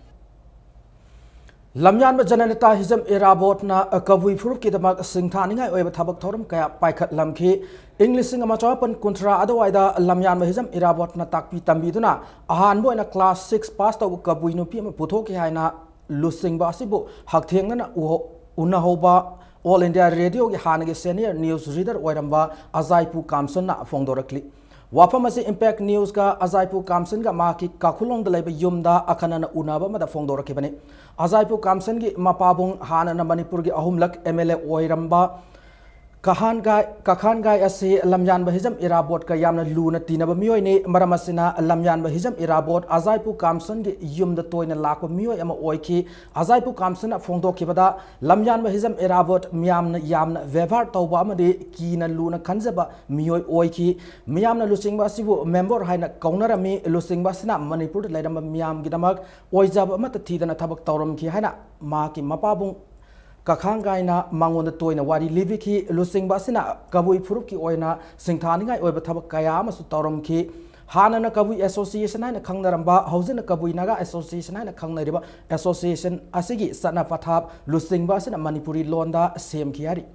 ꯂꯝꯌꯥꯟꯕ ꯖꯅꯅꯦꯇꯥ ꯍꯤꯖꯝ ꯏꯔꯥꯕꯣꯠꯅ ꯀꯕꯨꯏ ꯐꯨꯔꯨꯞꯀꯤꯗꯃꯛ ꯁꯤꯡꯊꯥꯅꯤꯡꯉꯥꯏ ꯑꯣꯏꯕ ꯊꯕꯛ ꯊꯧꯔꯝ ꯀꯌꯥ ꯄꯥꯏꯈꯠꯂꯝꯈꯤ꯫ ꯏꯪ ꯂꯤꯁꯤꯡ ꯑꯃ ꯆꯃꯥꯄꯟ ꯀꯨꯟꯊ꯭ꯔꯥ ꯑꯗꯨꯋꯥꯏꯗ ꯂꯝꯌꯥꯟꯕ ꯍꯤꯖꯝ ꯏꯔꯥꯕꯣꯠꯅ ꯇꯥꯛꯄꯤ ꯇꯝꯕꯤꯗꯨꯅ ꯑꯍꯥꯟꯕ ꯑꯣꯏꯅ ꯀ꯭ꯂꯥꯁ ꯁꯤꯛꯁ ꯄꯥꯁ ꯇꯧꯕ ꯀꯕꯨꯏ ꯅꯨꯄꯤ ꯑꯃ ꯄꯨꯊꯣꯛꯈꯤ ꯍꯥꯏꯅ ꯂꯨꯆꯤꯡꯕ ꯑꯁꯤꯕꯨ ꯍꯛꯊꯦꯡꯅꯅ ꯎꯍꯧ-, ꯎꯅꯍꯧꯕ ꯑꯣꯜ ꯏꯟꯗꯤꯌꯥ ꯔꯦꯗꯤꯑꯣꯒꯤ ꯍꯥꯟꯅꯒꯤ ꯁꯦꯅꯤꯌꯔ ꯅ꯭ꯌꯨꯁ ꯔꯤꯗꯔ ꯑꯣꯏꯔꯝꯕ ꯑꯖꯥꯏꯄꯨ ꯀꯥꯝꯁꯟꯅ ꯐꯣꯡꯗꯣꯔꯛꯂꯤ꯫ ꯋꯥꯐꯝ ꯑꯁꯤ ꯏꯝꯄꯦꯛ ꯅ꯭ꯌꯨꯁꯀ ꯑꯖꯥꯏꯄꯨ ꯀꯥꯝꯁꯟꯒ ꯃꯍꯥꯛꯀꯤ ꯀꯥꯈꯨꯂꯣꯡꯗ ꯂꯩꯕ ꯌꯨꯝꯗ ꯑꯈꯟꯅꯅ ꯎꯅꯕ ꯑꯃꯗ ꯐꯣꯡꯗꯣꯔꯛꯈꯤꯕꯅꯤ꯫ ꯑꯖꯥꯏꯄꯨ ꯀꯥꯝꯁꯟꯒꯤ ꯃꯄꯥꯕꯨꯡ ꯍꯥꯟꯅꯅ ꯃꯅꯤꯄꯨꯔꯒꯤ ꯑꯍꯨꯝꯂꯛ MLA ꯑꯣꯏꯔꯝꯕ ꯀꯍꯥꯟꯒꯥꯏ, ꯀꯈꯥꯟꯒꯥꯏ ꯑꯁꯤ ꯂꯝꯌꯥꯟꯕ ꯍꯤꯖꯝ ꯏꯔꯥꯕꯣꯠꯀ ꯌꯥꯝꯅ ꯂꯨꯅ ꯇꯤꯟꯅꯕ ꯃꯤꯑꯣꯏꯅꯤ꯫ ꯃꯔꯝ ꯑꯁꯤꯅ ꯂꯝꯌꯥꯟꯕ ꯍꯤꯖꯝ ꯏꯔꯥꯕꯣꯠ ꯑꯖꯥꯏꯄꯨ ꯀꯥꯝꯁꯟꯒꯤ ꯌꯨꯝꯗ ꯇꯣꯏꯅ ꯂꯥꯛꯄ ꯃꯤꯑꯣꯏ ꯑꯃ ꯑꯣꯏꯈꯤ꯫ ꯑꯖꯥꯏꯄꯨ ꯀꯥꯝꯁꯟꯅ ꯐꯣꯡꯗꯣꯛꯈꯤꯕꯗ, ꯂꯝꯌꯥꯟꯕ ꯍꯤꯖꯝ ꯏꯔꯥꯕꯣꯠ ꯃꯤꯌꯥꯝꯅ ꯌꯥꯝꯅ ꯕꯦꯚꯥꯔ ꯇꯧꯕ ꯑꯃꯗꯤ ꯀꯤꯅ ꯂꯨꯅ ꯈꯟꯖꯕ ꯃꯤꯑꯣꯏ ꯑꯣꯏꯈꯤ꯫ ꯃꯤꯌꯥꯝꯅ ꯂꯨꯆꯤꯡꯕ ꯑꯁꯤꯕꯨ ꯃꯦꯝꯕꯔ ꯍꯥꯏꯅ ꯀꯧꯅꯔꯝꯃꯤ꯫ ꯂꯨꯆꯤꯡꯕ ꯑꯁꯤꯅ ꯃꯅꯤꯄꯨꯔꯗ ꯂꯩꯔꯝꯕ ꯃꯤꯌꯥꯝꯒꯤꯗꯃꯛ ꯑꯣꯏꯖꯕ ꯑꯃꯠꯇ ꯊꯤꯗꯅ ꯊꯕꯛ ꯇꯧꯔꯝꯈꯤ ꯍꯥꯏꯅ ꯃꯍꯥꯛꯀꯤ ꯃꯄꯥꯕꯨꯡ ꯀꯈꯥꯡꯒꯥꯏꯅ ꯃꯉꯣꯟꯗ ꯇꯣꯏꯅ ꯋꯥꯔꯤ ꯂꯤꯕꯤꯈꯤ꯫ ꯂꯨꯆꯤꯡꯕ ꯑꯁꯤꯅ ꯀꯕꯨꯏ ꯐꯨꯔꯨꯞꯀꯤ ꯑꯣꯏꯅ ꯁꯤꯡꯊꯥꯅꯤꯡꯉꯥꯏ ꯑꯣꯏꯕ ꯊꯕꯛ ꯀꯌꯥ ꯑꯃꯁꯨ ꯇꯧꯔꯝꯈꯤ꯫ ꯍꯥꯟꯅꯅ ꯀꯕꯨꯏ ꯑꯦꯁꯣꯁꯤꯌꯦꯁꯟ ꯍꯥꯏꯅ ꯈꯪꯅꯔꯝꯕ, ꯍꯧꯖꯤꯛꯅ ꯀꯕꯨꯏ ꯅꯥꯒꯥ ꯑꯦꯁꯣꯁꯤꯌꯦꯁꯟ ꯍꯥꯏꯅ ꯈꯪꯅꯔꯤꯕ ꯑꯦꯁꯣꯁꯤꯌꯦꯁꯟ ꯑꯁꯤꯒꯤ ꯆꯠꯅ ꯄꯊꯥꯞ ꯂꯨꯆꯤꯡꯕ ꯑꯁꯤꯅ ꯃꯅꯤꯄꯨꯔꯤ ꯂꯣꯟꯗ ꯁꯦꯝꯈꯤ ꯍꯥꯏꯔꯤ꯫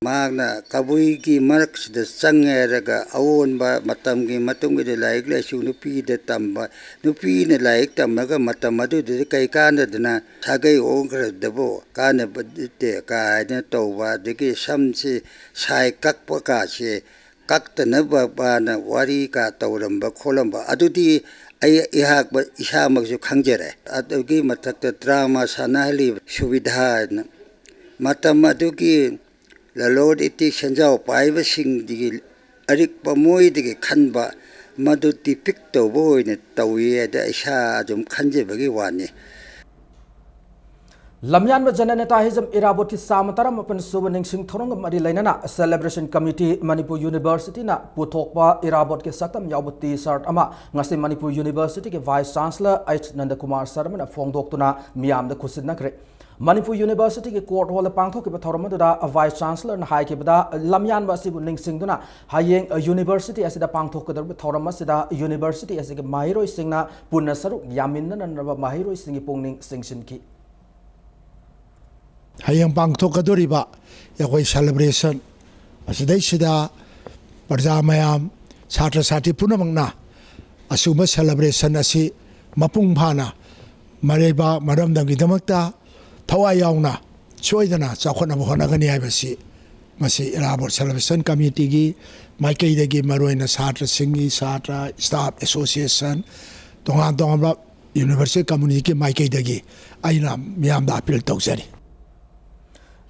ꯃꯍꯥꯛꯅ ꯀꯕꯨꯏꯒꯤ ꯃꯔꯛꯁꯤꯗ ꯆꯪꯉꯦ ꯍꯥꯏꯔꯒ ꯑꯑꯣꯟꯕ ꯃꯇꯝꯒꯤ ꯃꯇꯨꯡ ꯏꯟꯅ ꯂꯥꯏꯔꯤꯛ ꯂꯥꯏꯁꯨ ꯅꯨꯄꯤꯗ ꯇꯝꯕ, ꯅꯨꯄꯤꯅ ꯂꯥꯏꯔꯤꯛ ꯇꯝꯃꯒ ꯃꯇꯝ ꯑꯗꯨꯗꯗꯤ ꯀꯩ ꯀꯥꯟꯅꯗꯅ ꯁꯥꯒꯩ ꯑꯣꯟꯈ꯭ꯔꯗꯕꯨ ꯀꯥꯟꯅꯕ ꯅꯠꯇꯦ ꯀꯥꯏꯅ ꯇꯧꯕ, ꯑꯗꯒꯤ ꯁꯝꯁꯤ ꯁꯥꯏ ꯀꯛꯄ ꯀꯥꯁꯦ ꯀꯛꯇꯅꯕ ꯃꯥꯅ ꯋꯥꯔꯤ ꯀꯥ ꯇꯧꯔꯝꯕ ꯈꯣꯠꯂꯝꯕ ꯑꯗꯨꯗꯤ ꯑꯩ ꯑꯩꯍꯥꯛ ꯏꯁꯥꯃꯛꯁꯨ ꯈꯪꯖꯔꯦ꯫ ꯑꯗꯨꯒꯤ ꯃꯊꯛꯇ ꯗ꯭ꯔꯥꯃꯥ ꯁꯥꯟꯅꯍꯜꯂꯤꯕ ꯁꯨꯕꯤꯙꯥ ꯍꯥꯏꯅ ꯃꯇꯝ ꯑꯗꯨꯒꯤ ꯂꯂꯣꯟ ꯏꯇꯤꯛ ꯁꯦꯟꯖꯥꯎ ꯄꯥꯏꯕꯁꯤꯡꯗꯒꯤ ꯑꯔꯤꯛꯄ ꯃꯣꯏꯗꯒꯤ ꯈꯟꯕ ꯃꯗꯨ ꯗꯤꯄꯤꯛ ꯇꯧꯕ ꯑꯣꯏꯅ ꯇꯧꯏ ꯑꯗ ꯏꯁꯥ ꯑꯗꯨꯝ ꯈꯟꯖꯕꯒꯤ ꯋꯥꯅꯤ꯫ ꯂꯝꯌꯥꯟꯕ ꯖꯅꯅꯦꯇꯥ ꯍꯤꯖꯝ ꯏꯔꯥꯕꯣꯠꯀꯤ ꯆꯥꯃ ꯇꯔꯥꯃꯥꯄꯟ ꯁꯨꯕ ꯅꯤꯡꯁꯤꯡ ꯊꯧꯔꯝꯒ ꯃꯔꯤ ꯂꯩꯅꯅ Celebration Committee, ꯃꯅꯤꯄꯨꯔ ꯌꯨꯅꯤꯚꯔꯁꯤꯇꯤꯅ ꯄꯨꯊꯣꯛꯄ ꯏꯔꯥꯕꯣꯠꯀꯤ ꯁꯛꯇꯝ ꯌꯥꯎꯕ ꯇꯤ ꯁꯥꯔꯠ ꯑꯃ ꯉꯁꯤ ꯃꯅꯤꯄꯨꯔ ꯌꯨꯅꯤꯚꯔꯁꯤꯇꯤꯒꯤ ꯚꯥꯏꯁ ꯆꯥꯟꯁꯂꯔ ꯑꯩꯆ ꯅꯟꯗꯀꯨꯃꯥꯔ ꯁꯔꯃꯅ ꯐꯣꯡꯗꯣꯛꯇꯨꯅ ꯃꯤꯌꯥꯝꯗ ꯈꯨꯠꯁꯤꯟꯅꯈ꯭ꯔꯦ꯫ ꯃꯅꯤꯄꯨꯔ ꯌꯨꯅꯤꯚꯔꯁꯤꯇꯤꯒꯤ ꯀꯣꯔꯠ ꯍꯣꯜꯗ ꯄꯥꯡꯊꯣꯛꯈꯤꯕ ꯊꯧꯔꯝ ꯑꯗꯨꯗ ꯚꯥꯏꯁ ꯆꯥꯟꯁꯂꯔꯅ ꯍꯥꯏꯈꯤꯕꯗ, ꯂꯝꯌꯥꯟꯕ ꯑꯁꯤꯕꯨ ꯅꯤꯡꯁꯤꯡꯗꯨꯅ ꯍꯌꯦꯡ ꯌꯨꯅꯤꯚꯔꯁꯤꯇꯤ ꯑꯁꯤꯗ ꯄꯥꯡꯊꯣꯛꯀꯗꯧꯔꯤꯕ ꯊꯧꯔꯝ ꯑꯁꯤꯗ ꯌꯨꯅꯤꯚꯔꯁꯤꯇꯤ ꯑꯁꯤꯒꯤ ꯃꯍꯩꯔꯣꯏꯁꯤꯡꯅ ꯄꯨꯟꯅ ꯁꯔꯨꯛ ꯌꯥꯃꯤꯟꯅꯅꯅꯕ ꯃꯍꯩꯔꯣꯏꯁꯤꯡꯒꯤ ꯄꯨꯛꯅꯤꯡ ꯆꯤꯡꯁꯤꯟꯈꯤ꯫ ꯍꯌꯦꯡ ꯄꯥꯡꯊꯣꯛꯀꯗꯧꯔꯤꯕ ꯑꯩꯈꯣꯏ celebration ꯑꯁꯤꯗꯩꯁꯤꯗ ꯄ꯭ꯔꯖꯥ ꯃꯌꯥꯝ, ꯁꯥꯇ꯭ꯔ ꯁꯥꯇ꯭ꯔꯤ ꯄꯨꯝꯅꯃꯛꯅ ꯑꯁꯤꯒꯨꯝꯕ celebration ꯑꯁꯤ ꯃꯄꯨꯡ ꯐꯥꯅ ꯃꯔꯩꯕꯥꯛ ꯃꯔꯝꯗꯝꯒꯤꯗꯃꯛꯇ ꯊꯋꯥꯏ ꯌꯥꯎꯅ ꯁꯣꯏꯗꯅ ꯆꯥꯎꯈꯠꯅꯕ ꯍꯣꯠꯅꯒꯅꯤ ꯍꯥꯏꯕꯁꯤ ꯃꯁꯤ ꯏꯔꯥꯕꯣꯠ Celebration Committeeꯒꯤ ꯃꯥꯏꯀꯩꯗꯒꯤ, ꯃꯔꯨꯑꯣꯏꯅ ꯁꯥꯇ꯭ꯔꯁꯤꯡꯒꯤ, ꯁꯥꯇ꯭ꯔ staff association, ꯇꯣꯉꯥꯟ ꯇꯣꯉꯥꯟꯕ university communityꯒꯤ ꯃꯥꯏꯀꯩꯗꯒꯤ ꯑꯩꯅ ꯃꯤꯌꯥꯝꯗ appeal ꯇꯧꯖꯔꯤ꯫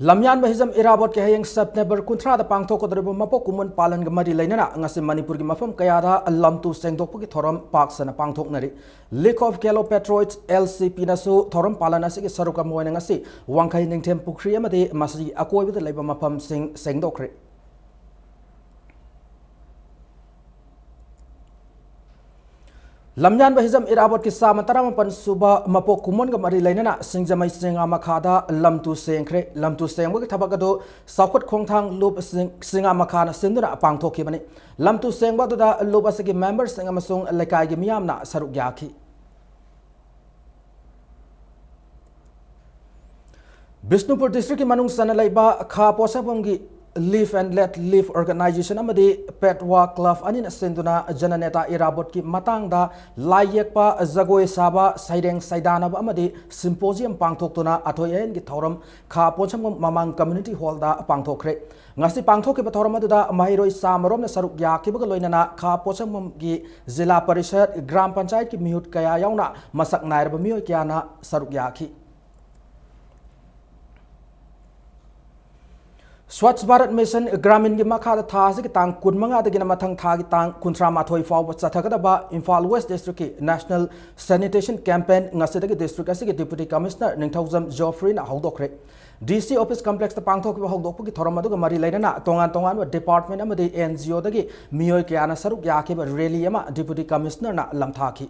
ꯂꯝꯌꯥꯟꯕ ꯍꯤꯖꯝ ꯏꯔꯥꯕꯣꯠꯀꯤ ꯍꯌꯦꯡ ꯁꯦꯞꯇꯦꯝꯕꯔ ꯀꯨꯟꯊ꯭ꯔꯥꯗ ꯄꯥꯡꯊꯣꯛꯀꯗꯧꯔꯤꯕ ꯃꯄꯣꯛ ꯀꯨꯝꯑꯣꯟ ꯄꯥꯂꯟꯒ ꯃꯔꯤ ꯂꯩꯅꯅ ꯉꯁꯤ ꯃꯅꯤꯄꯨꯔꯒꯤ ꯃꯐꯝ ꯀꯌꯥꯗ ꯂꯝꯇꯨ ꯁꯦꯡꯗꯣꯛꯄꯒꯤ ꯊꯧꯔꯝ ꯄꯥꯛ ꯁꯟꯅ ꯄꯥꯡꯊꯣꯛꯅꯔꯤ꯫ League of Galo Patriots, LCPꯅꯁꯨ ꯊꯧꯔꯝ ꯄꯥꯂꯟ ꯑꯁꯤꯒꯤ ꯁꯔꯨꯛ ꯑꯃ ꯑꯣꯏꯅ ꯉꯁꯤ ꯋꯥꯡꯈꯩ ꯅꯤꯡꯊꯦꯝ ꯄꯨꯈ꯭ꯔꯤ ꯑꯃꯗꯤ ꯃꯁꯤꯒꯤ ꯑꯀꯣꯏꯕꯗ ꯂꯩꯕ ꯃꯐꯝꯁꯤꯡ ꯁꯦꯡꯗꯣꯛꯈ꯭ꯔꯦ꯫ ꯂꯝꯌꯥꯟꯕ ꯍꯤꯖꯝ ꯏꯔꯥꯕꯣꯠꯀꯤ ꯆꯥꯃ ꯇꯔꯥꯃꯥꯄꯟ ꯁꯨꯕ ꯃꯄꯣꯛ ꯀꯨꯝꯑꯣꯟꯒ ꯃꯔꯤ ꯂꯩꯅꯅ ꯁꯤꯡꯖꯃꯩ ꯆꯤꯡꯉꯥ ꯃꯈꯥꯗ ꯂꯝꯇꯨ ꯁꯦꯡꯈ꯭ꯔꯦ꯫ ꯂꯝꯇꯨ ꯁꯦꯡꯕꯒꯤ ꯊꯕꯛ ꯑꯗꯨ ꯆꯥꯎꯈꯠ ꯈꯣꯡꯊꯥꯡ ꯂꯨꯞ ꯆꯤꯡ-, ꯆꯤꯡꯉꯥ ꯃꯈꯥꯅ ꯁꯤꯟꯗꯨꯅ ꯄꯥꯡꯊꯣꯛꯈꯤꯕꯅꯤ꯫ ꯂꯝꯇꯨ ꯁꯦꯡꯕ ꯑꯗꯨꯗ ꯂꯨꯞ ꯑꯁꯤꯒꯤ memberꯁꯤꯡ ꯑꯃꯁꯨꯡ ꯂꯩꯀꯥꯏꯒꯤ ꯃꯤꯌꯥꯝꯅ ꯁꯔꯨꯛ ꯌꯥꯈꯤ꯫ ꯕꯤꯁꯅꯨꯄꯨꯔ districtꯀꯤ ꯃꯅꯨꯡ ꯆꯟꯅ ꯂꯩꯕ ꯈꯥ ꯄꯣꯠꯁꯪꯐꯝꯒꯤ Live and Let Live Organization ꯑꯃꯗꯤ Petwa Club ꯑꯅꯤꯅ ꯁꯤꯟꯗꯨꯅ ꯖꯅꯅꯦꯇꯥ ꯏꯔꯥꯕꯣꯠꯀꯤ ꯃꯇꯥꯡꯗ ꯂꯥꯏ ꯌꯦꯛꯄ, ꯖꯒꯣꯏ ꯁꯥꯕ, ꯁꯩꯔꯦꯡ ꯁꯩꯗꯥꯅꯕ ꯑꯃꯗꯤ symposium ꯄꯥꯡꯊꯣꯛꯇꯨꯅ ꯑꯊꯣꯏ ꯑꯍꯦꯟꯒꯤ ꯊꯧꯔꯝ ꯈꯥ ꯄꯣꯠꯁꯪꯕꯝ ꯃꯃꯥꯡ community hall ꯗ ꯄꯥꯡꯊꯣꯛꯈ꯭ꯔꯦ꯫ ꯉꯁꯤ ꯄꯥꯡꯊꯣꯛꯈꯤꯕ ꯊꯧꯔꯝ ꯑꯗꯨꯗ ꯃꯍꯩꯔꯣꯏ ꯆꯥꯃꯔꯣꯝꯅ ꯁꯔꯨꯛ ꯌꯥꯈꯤꯕꯒ ꯂꯣꯏꯅꯅ ꯈꯥ ꯄꯣꯠꯁꯪꯕꯝꯒꯤ ꯖꯤꯂꯥ ꯄꯔꯤꯁꯠ, ꯒ꯭ꯔꯥꯝ ꯄꯟꯆꯥꯌꯠꯀꯤ ꯃꯤꯍꯨꯠ ꯀꯌꯥ ꯌꯥꯎꯅ ꯃꯁꯛ ꯅꯥꯏꯔꯕ ꯃꯤꯑꯣꯏ ꯀꯌꯥꯅ ꯁꯔꯨꯛ ꯌꯥꯈꯤ꯫ Swachh Bharat Mission Graminꯒꯤ ꯃꯈꯥꯗ ꯊꯥ ꯑꯁꯤꯒꯤ ꯇꯥꯡ ꯀꯨꯟꯃꯉꯥꯗꯒꯤꯅ ꯃꯊꯪ ꯊꯥꯒꯤ ꯇꯥꯡ ꯀꯨꯟꯊ꯭ꯔꯥ ꯃꯥꯊꯣꯏ ꯐꯥꯎꯕ ꯆꯠꯊꯒꯗꯕ Imphal West Districtꯀꯤ National Sanitation Campaign ꯉꯁꯤꯗꯒꯤ district ꯑꯁꯤꯒꯤ Deputy Commissioner ꯅꯤꯡꯊꯧꯖꯝ Geoffreyꯅ ꯍꯧꯗꯣꯛꯈ꯭ꯔꯦ꯫ DC office complexꯇ ꯄꯥꯡꯊꯣꯛꯈꯤꯕ ꯍꯧꯗꯣꯛꯄꯒꯤ ꯊꯧꯔꯝ ꯑꯗꯨꯒ ꯃꯔꯤ ꯂꯩꯅꯅ ꯇꯣꯉꯥꯟ ꯇꯣꯉꯥꯟꯕ department ꯑꯃꯗꯤ NGOꯗꯒꯤ ꯃꯤꯑꯣꯏ ꯀꯌꯥꯅ ꯁꯔꯨꯛ ꯌꯥꯈꯤꯕ rally ꯑꯃ Deputy Commissionerꯅ ꯂꯝꯊꯥꯈꯤ꯫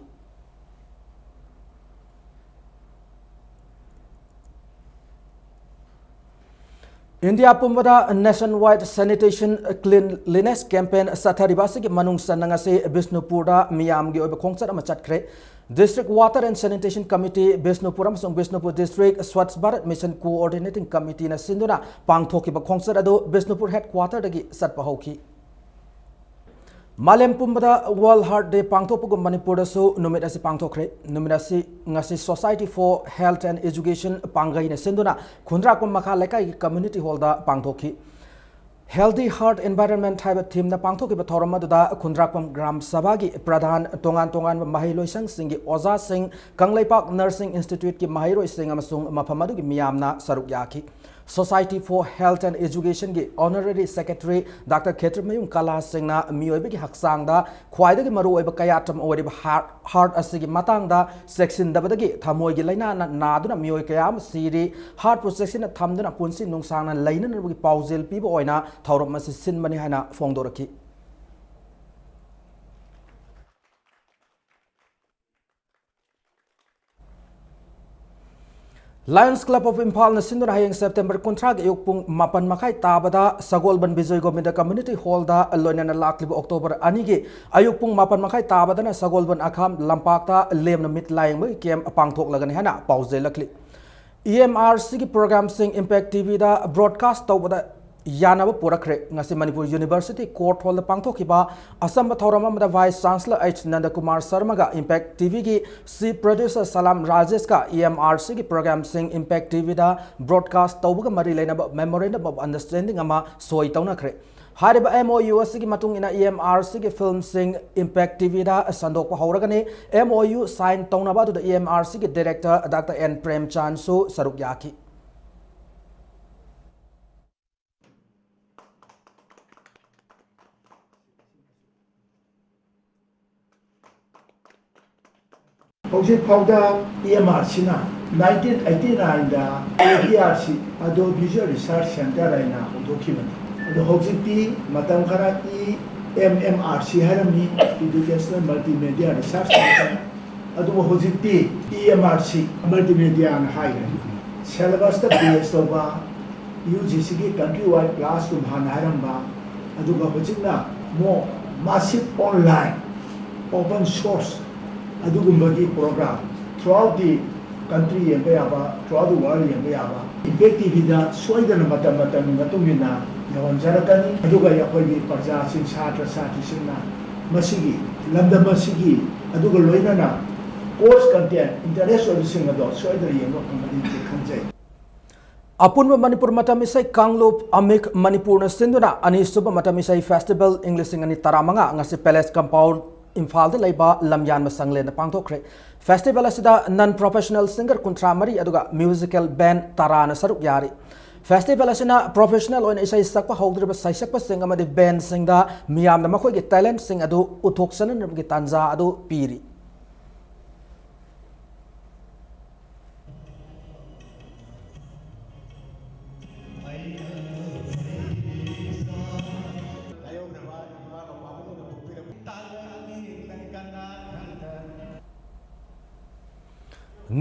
ꯏꯟꯗꯤꯌꯥ ꯄꯨꯝꯕꯗ Nationwide Sanitation Cleanliness Campaign ꯆꯠꯊꯔꯤꯕ ꯑꯁꯤꯒꯤ ꯃꯅꯨꯡ ꯆꯟꯅ ꯉꯁꯤ ꯕꯤꯁꯅꯨꯄꯨꯔꯗ ꯃꯤꯌꯥꯝꯒꯤ ꯑꯣꯏꯕ ꯈꯣꯡꯆꯠ ꯑꯃ ꯆꯠꯈ꯭ꯔꯦ꯫ District Water and Sanitation Committee Bishnupur ꯑꯃꯁꯨꯡ Bishnupur District Swachh Bharat Mission Coordinating Committeeꯅ ꯁꯤꯟꯗꯨꯅ ꯄꯥꯡꯊꯣꯛꯈꯤꯕ ꯈꯣꯡꯆꯠ ꯑꯗꯨ ꯕꯤꯁꯅꯨꯄꯨꯔ headquarterꯗꯒꯤ ꯆꯠꯄ ꯍꯧꯈꯤ꯫ ꯃꯥꯂꯦꯝ ꯄꯨꯝꯕꯗ World Heart Day ꯄꯥꯡꯊꯣꯛꯄꯒꯨꯝ ꯃꯅꯤꯄꯨꯔꯗꯁꯨ ꯅꯨꯃꯤꯠ ꯑꯁꯤ ꯄꯥꯡꯊꯣꯛꯈ꯭ꯔꯦ꯫ ꯅꯨꯃꯤꯠ ꯑꯁꯤ ꯉꯁꯤ Society for Health and Education ꯄꯥꯡꯒꯩꯅ ꯁꯤꯟꯗꯨꯅ ꯈꯨꯟꯗ꯭ꯔꯥꯛꯄꯝ ꯃꯈꯥ ꯂꯩꯀꯥꯏꯒꯤ community hallꯗ ꯄꯥꯡꯊꯣꯛꯈꯤ꯫ Healthy Heart Environment ꯍꯥꯏꯕ themeꯅ ꯄꯥꯡꯊꯣꯛꯈꯤꯕ ꯊꯧꯔꯝ ꯑꯗꯨꯗ ꯈꯨꯟꯗ꯭ꯔꯥꯛꯄꯝ ꯒ꯭ꯔꯥꯝ ꯁꯚꯥꯒꯤ ꯄ꯭ꯔꯙꯥꯟ, ꯇꯣꯉꯥꯟ ꯇꯣꯉꯥꯟꯕ ꯃꯍꯩ ꯂꯣꯏꯁꯪꯁꯤꯡꯒꯤ ꯑꯣꯖꯥꯁꯤꯡ, ꯀꯪꯂꯩꯄꯥꯛ Nursing Instituteꯀꯤ ꯃꯍꯩꯔꯣꯏꯁꯤꯡ ꯑꯃꯁꯨꯡ ꯃꯐꯝ ꯑꯗꯨꯒꯤ ꯃꯤꯌꯥꯝꯅ ꯁꯔꯨꯛ ꯌꯥꯈꯤ꯫ Society for Health and Educationꯒꯤ Honorary Secretary Doctor ꯈꯦꯇ꯭ꯔꯤꯃꯌꯨꯝ ꯀꯂꯥ ꯁꯤꯡꯅ ꯃꯤꯑꯣꯏꯕꯒꯤ ꯍꯛꯆꯥꯡꯗ ꯈ꯭ꯋꯥꯏꯗꯒꯤ ꯃꯔꯨꯑꯣꯏꯕ ꯀꯌꯥꯠ ꯑꯃ ꯑꯣꯏꯔꯤꯕ heart, heart ꯑꯁꯤꯒꯤ ꯃꯇꯥꯡꯗ ꯆꯦꯛꯁꯤꯟꯗꯕꯗꯒꯤ ꯊꯃꯣꯏꯒꯤ ꯂꯥꯏꯅꯥꯅ ꯅꯥꯗꯨꯅ ꯃꯤꯑꯣꯏ ꯀꯌꯥ ꯑꯃ ꯁꯤꯔꯤ꯫ Heartꯄꯨ ꯆꯦꯛꯁꯤꯟꯅ ꯊꯝꯗꯨꯅ ꯄꯨꯟꯁꯤ ꯅꯨꯡꯁꯥꯡꯅ ꯂꯩꯅꯅꯕꯒꯤ ꯄꯥꯎꯖꯦꯜ ꯄꯤꯕ ꯑꯣꯏꯅ ꯊꯧꯔꯝ ꯑꯁꯤ ꯁꯤꯟꯕꯅꯤ ꯍꯥꯏꯅ ꯐꯣꯡꯗꯣꯔꯛꯈꯤ꯫ Lions Club of Imphalꯅ ꯁꯤꯟꯗꯨꯅ ꯍꯌꯦꯡ September ꯀꯨꯟꯊ꯭ꯔꯥꯒꯤ ꯑꯌꯨꯛ ꯄꯨꯡ ꯃꯥꯄꯟ ꯃꯈꯥꯏ ꯇꯥꯕꯗ ꯁꯒꯣꯜꯕꯟ ꯕꯤꯖꯣꯏ ꯒꯣꯕꯤꯟꯗ Community Hallꯗ, ꯂꯣꯏꯅꯅ ꯂꯥꯛꯂꯤꯕ October ꯑꯅꯤꯒꯤ ꯑꯌꯨꯛ ꯄꯨꯡ ꯃꯥꯄꯟ ꯃꯈꯥꯏ ꯇꯥꯕꯗꯅ ꯁꯒꯣꯜꯕꯟ ꯑꯈꯥꯝ ꯂꯝꯄꯥꯛꯇ ꯂꯦꯝꯅ ꯃꯤꯠ ꯂꯥꯌꯦꯡꯕꯒꯤ camp ꯄꯥꯡꯊꯣꯛꯂꯒꯅꯤ ꯍꯥꯏꯅ ꯄꯥꯎꯖꯦꯜꯂꯛꯂꯤ꯫ EMRCꯒꯤ programꯁꯤꯡ Impact TVꯗ broadcast ꯇꯧꯕꯗ ꯌꯥꯅꯕ ꯄꯨꯔꯛꯈ꯭ꯔꯦ꯫ ꯉꯁꯤ ꯃꯅꯤꯄꯨꯔ ꯌꯨꯅꯤꯚꯔꯁꯤꯇꯤ ꯀꯣꯔꯠ ꯍꯣꯜꯗ ꯄꯥꯡꯊꯣꯛꯈꯤꯕ ꯑꯆꯝꯕ ꯊꯧꯔꯝ ꯑꯃꯗ ꯚꯥꯏꯁ ꯆꯥꯟꯁꯂꯔ ꯑꯩꯆ ꯅꯟꯗꯀꯨꯃꯥꯔ ꯁꯔꯃꯒ ꯏꯝꯄꯦꯛ ꯇꯤꯚꯤꯒꯤ ꯁꯤ ꯄ꯭ꯔꯣꯗ꯭ꯌꯨꯁꯔ ꯁꯂꯥꯝ ꯔꯥꯖꯦꯁꯀ ꯏ ꯑꯦꯝ ꯑꯥꯔ ꯁꯤꯒꯤ ꯄ꯭ꯔꯣꯒ꯭ꯔꯥꯝꯁꯤꯡ ꯏꯝꯄꯦꯛ ꯇꯤꯚꯤꯗ ꯕ꯭ꯔꯣꯗꯀꯥꯁ ꯇꯧꯕꯒ ꯃꯔꯤ ꯂꯩꯅꯕ ꯃꯦꯃꯣꯔꯦꯟꯗꯝ ꯑꯣꯐ ꯑꯟꯗꯔꯁ꯭ꯇꯦꯟꯗꯤꯡ ꯑꯃ ꯁꯣꯏ ꯇꯧꯅꯈ꯭ꯔꯦ꯫ ꯍꯥꯏꯔꯤꯕ ꯑꯦꯝ ꯑꯣ ꯌꯨ ꯑꯁꯤꯒꯤ ꯃꯇꯨꯡ ꯏꯟꯅ ꯏ ꯑꯦꯝ ꯑꯥꯔ ꯁꯤꯒꯤ ꯐꯤꯜꯝꯁꯤꯡ ꯏꯝꯄꯦꯛ ꯇꯤꯚꯤꯗ ꯁꯟꯗꯣꯛꯄ ꯍꯧꯔꯒꯅꯤ꯫ ꯑꯦꯝ ꯑꯣ ꯌꯨ ꯁꯥꯏꯟ ꯇꯧꯅꯕ ꯑꯗꯨꯗ ꯏ ꯑꯦꯝ ꯑꯥꯔ ꯁꯤꯒꯤ ꯗꯤꯔꯦꯛꯇꯔ ꯗꯥꯛꯇꯔ ꯑꯦꯟ ꯄ꯭ꯔꯦꯝꯆꯥꯟꯁꯨ ꯁꯔꯨꯛ ꯌꯥꯈꯤ꯫ ꯍꯧꯖꯤꯛ ꯐꯥꯎꯗ ꯏ ꯑꯦꯝ ꯑꯥꯔ ꯁꯤꯅ ꯅꯥꯏꯟꯇꯤꯟ ꯑꯩꯠꯇꯤ ꯅꯥꯏꯟꯗ ꯑꯦ ꯚꯤ ꯑꯥꯔ ꯁꯤ, ꯑꯗꯣ ꯚꯤꯖꯨꯋꯦꯜ ꯔꯤꯁꯔꯁ ꯁꯦꯟꯇꯔ ꯍꯥꯏꯅ ꯍꯧꯗꯣꯛꯈꯤꯕꯅꯤ꯫ ꯑꯗꯣ ꯍꯧꯖꯤꯛꯇꯤ ꯃꯇꯝ ꯈꯔ E M M R C ꯍꯥꯏꯔꯝꯃꯤ, ꯏꯗꯨꯀꯦꯁꯅꯦꯜ ꯃꯜꯇꯤꯃꯦꯗꯤꯌꯥ ꯔꯤꯁꯔꯁ ꯁꯦꯟꯇꯔ꯫ ꯑꯗꯨꯕꯨ ꯍꯧꯖꯤꯛꯇꯤ ꯏ ꯑꯦꯝ ꯑꯥꯔ ꯁꯤ ꯃꯜꯇꯤꯃꯦꯗꯤꯌꯥꯅ ꯍꯥꯏꯈ꯭ꯔꯦ꯫ ꯁꯦꯂꯦꯕꯁꯇ ꯕꯦꯁ ꯇꯧꯕ ꯌꯨ ꯖꯤ ꯁꯤꯒꯤ ꯀꯟꯇ꯭ꯔꯤ ꯋꯥꯏꯗ ꯀ꯭ꯂꯥꯁꯔꯨꯝ ꯍꯥꯟꯅ ꯍꯥꯏꯔꯝꯕ, ꯑꯗꯨꯒ ꯍꯧꯖꯤꯛꯅ more massive online open source ꯑꯗꯨꯒꯨꯝꯕꯒꯤ program throughout the country ꯌꯦꯡꯕ ꯌꯥꯕ, throughout the world ꯌꯦꯡꯕ ꯌꯥꯕ ꯏꯝꯄꯦꯛ ꯇꯤꯚꯤꯗ ꯁꯣꯏꯗꯅ ꯃꯇꯝ ꯃꯇꯝꯒꯤ ꯃꯇꯨꯡ ꯏꯟꯅ ꯌꯧꯍꯟꯖꯔꯛꯀꯅꯤ꯫ ꯑꯗꯨꯒ ꯑꯩꯈꯣꯏꯒꯤ ꯄ꯭ꯔꯖꯥꯁꯤꯡ, ꯁꯥꯇ꯭ꯔ ꯁꯥꯇ꯭ꯔꯤꯁꯤꯡꯅ ꯃꯁꯤꯒꯤ ꯂꯝꯗꯝ ꯑꯁꯤꯒꯤ ꯑꯗꯨꯒ ꯂꯣꯏꯅꯅ course content interest ꯑꯣꯏꯕꯁꯤꯡ ꯑꯗꯣ ꯁꯣꯏꯗꯅ ꯌꯦꯡꯕ ꯐꯪꯒꯅꯤ ꯍꯥꯏꯅ ꯈꯟꯖꯩ꯫ ꯑꯄꯨꯟꯕ ꯃꯅꯤꯄꯨꯔ ꯃꯇꯝ ꯏꯁꯩ ꯀꯥꯡꯂꯨꯞ ꯑꯃꯤꯛ ꯃꯅꯤꯄꯨꯔꯅ ꯁꯤꯟꯗꯨꯅ ꯑꯅꯤꯁꯨꯕ ꯃꯇꯝ ꯏꯁꯩ ꯐꯦꯁꯇꯤꯚꯦꯜ ꯏꯪ ꯂꯤꯁꯤꯡ ꯑꯅꯤ ꯇꯔꯥꯃꯉꯥ ꯉꯁꯤ ꯄꯦꯂꯦꯁ ꯀꯝꯄꯥꯎꯟ ꯏꯝꯐꯥꯜꯗ ꯂꯩꯕ ꯂꯝꯌꯥꯟꯕ ꯁꯪꯂꯦꯟꯗ ꯄꯥꯡꯊꯣꯛꯈ꯭ꯔꯦ꯫ ꯐꯦꯁꯇꯤꯚꯦꯜ ꯑꯁꯤꯗ ꯅꯟ ꯄ꯭ꯔꯣꯐꯦꯁꯅꯦꯜ ꯁꯤꯡꯒꯔ ꯀꯨꯟꯊ꯭ꯔꯥ ꯃꯔꯤ ꯑꯗꯨꯒ ꯃ꯭ꯌꯨꯖꯤꯀꯦꯜ ꯕꯦꯟ ꯇꯔꯥꯅ ꯁꯔꯨꯛ ꯌꯥꯔꯤ꯫ ꯐꯦꯁꯇꯤꯚꯦꯜ ꯑꯁꯤꯅ ꯄ꯭ꯔꯣꯐꯦꯁꯅꯦꯜ ꯑꯣꯏꯅ ꯏꯁꯩ ꯁꯛꯄ ꯍꯧꯗ꯭ꯔꯤꯕ ꯁꯩꯁꯛꯄꯁꯤꯡ ꯑꯃꯗꯤ ꯕꯦꯟꯁꯤꯡꯗ ꯃꯤꯌꯥꯝꯅ ꯃꯈꯣꯏꯒꯤ ꯇꯦꯂꯦꯟꯠꯁꯤꯡ ꯑꯗꯨ ꯎꯠꯊꯣꯛꯆꯅꯅꯕꯒꯤ ꯇꯥꯟꯖꯥ ꯑꯗꯨ ꯄꯤꯔꯤ꯫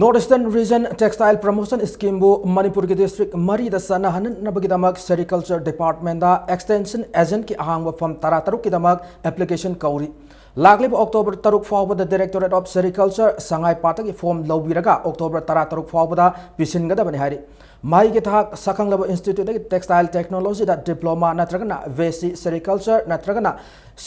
North Eastern Region Textile Promotion Scheme ꯕꯨ ꯃꯅꯤꯄꯨꯔꯒꯤ ꯗꯤꯁꯇ꯭ꯔꯤꯛ ꯃꯔꯤꯗ ꯆꯠꯅꯍꯟꯅꯕꯒꯤꯗꯃꯛ ꯁꯦꯔꯤꯀꯜꯆꯔ ꯗꯤꯄꯥꯔꯠꯃꯦꯟꯗ ꯑꯦꯛꯁꯇꯦꯟꯁꯟ ꯑꯦꯖꯦꯟꯠꯀꯤ ꯑꯍꯥꯡꯕ ꯐꯝ ꯇꯔꯥ ꯇꯔꯨꯛꯀꯤꯗꯃꯛ ꯑꯦꯄ꯭ꯂꯤꯀꯦꯁꯟ ꯀꯧꯔꯤ꯫ ꯂꯥꯛꯂꯤꯕ ꯑꯣꯛꯇꯣꯕꯔ ꯇꯔꯨꯛ ꯐꯥꯎꯕꯗ Directorate of Sericulture ꯁꯉꯥꯏ ꯄꯥꯠꯇꯒꯤ ꯐꯣꯝ ꯂꯧꯕꯤꯔꯒ ꯑꯣꯛꯇꯣꯕꯔ ꯇꯔꯥ ꯇꯔꯨꯛ ꯐꯥꯎꯕꯗ ꯄꯤꯁꯤꯟꯒꯗꯕꯅꯤ ꯍꯥꯏꯔꯤ꯫ ꯃꯍꯩꯒꯤ ꯊꯥꯛ ꯁꯛꯈꯪꯂꯕ ꯏꯟꯁꯇꯤꯇ꯭ꯌꯨꯠꯇꯒꯤ ꯇꯦꯛꯁꯇꯥꯏꯜ ꯇꯦꯛꯅꯣꯂꯣꯖꯤꯗ ꯗꯤꯄ꯭ꯂꯣꯃꯥ ꯅꯠꯇ꯭ꯔꯒꯅ ꯕꯦꯁꯤ ꯁꯦꯔꯤꯀꯜꯆꯔ ꯅꯠꯇ꯭ꯔꯒꯅ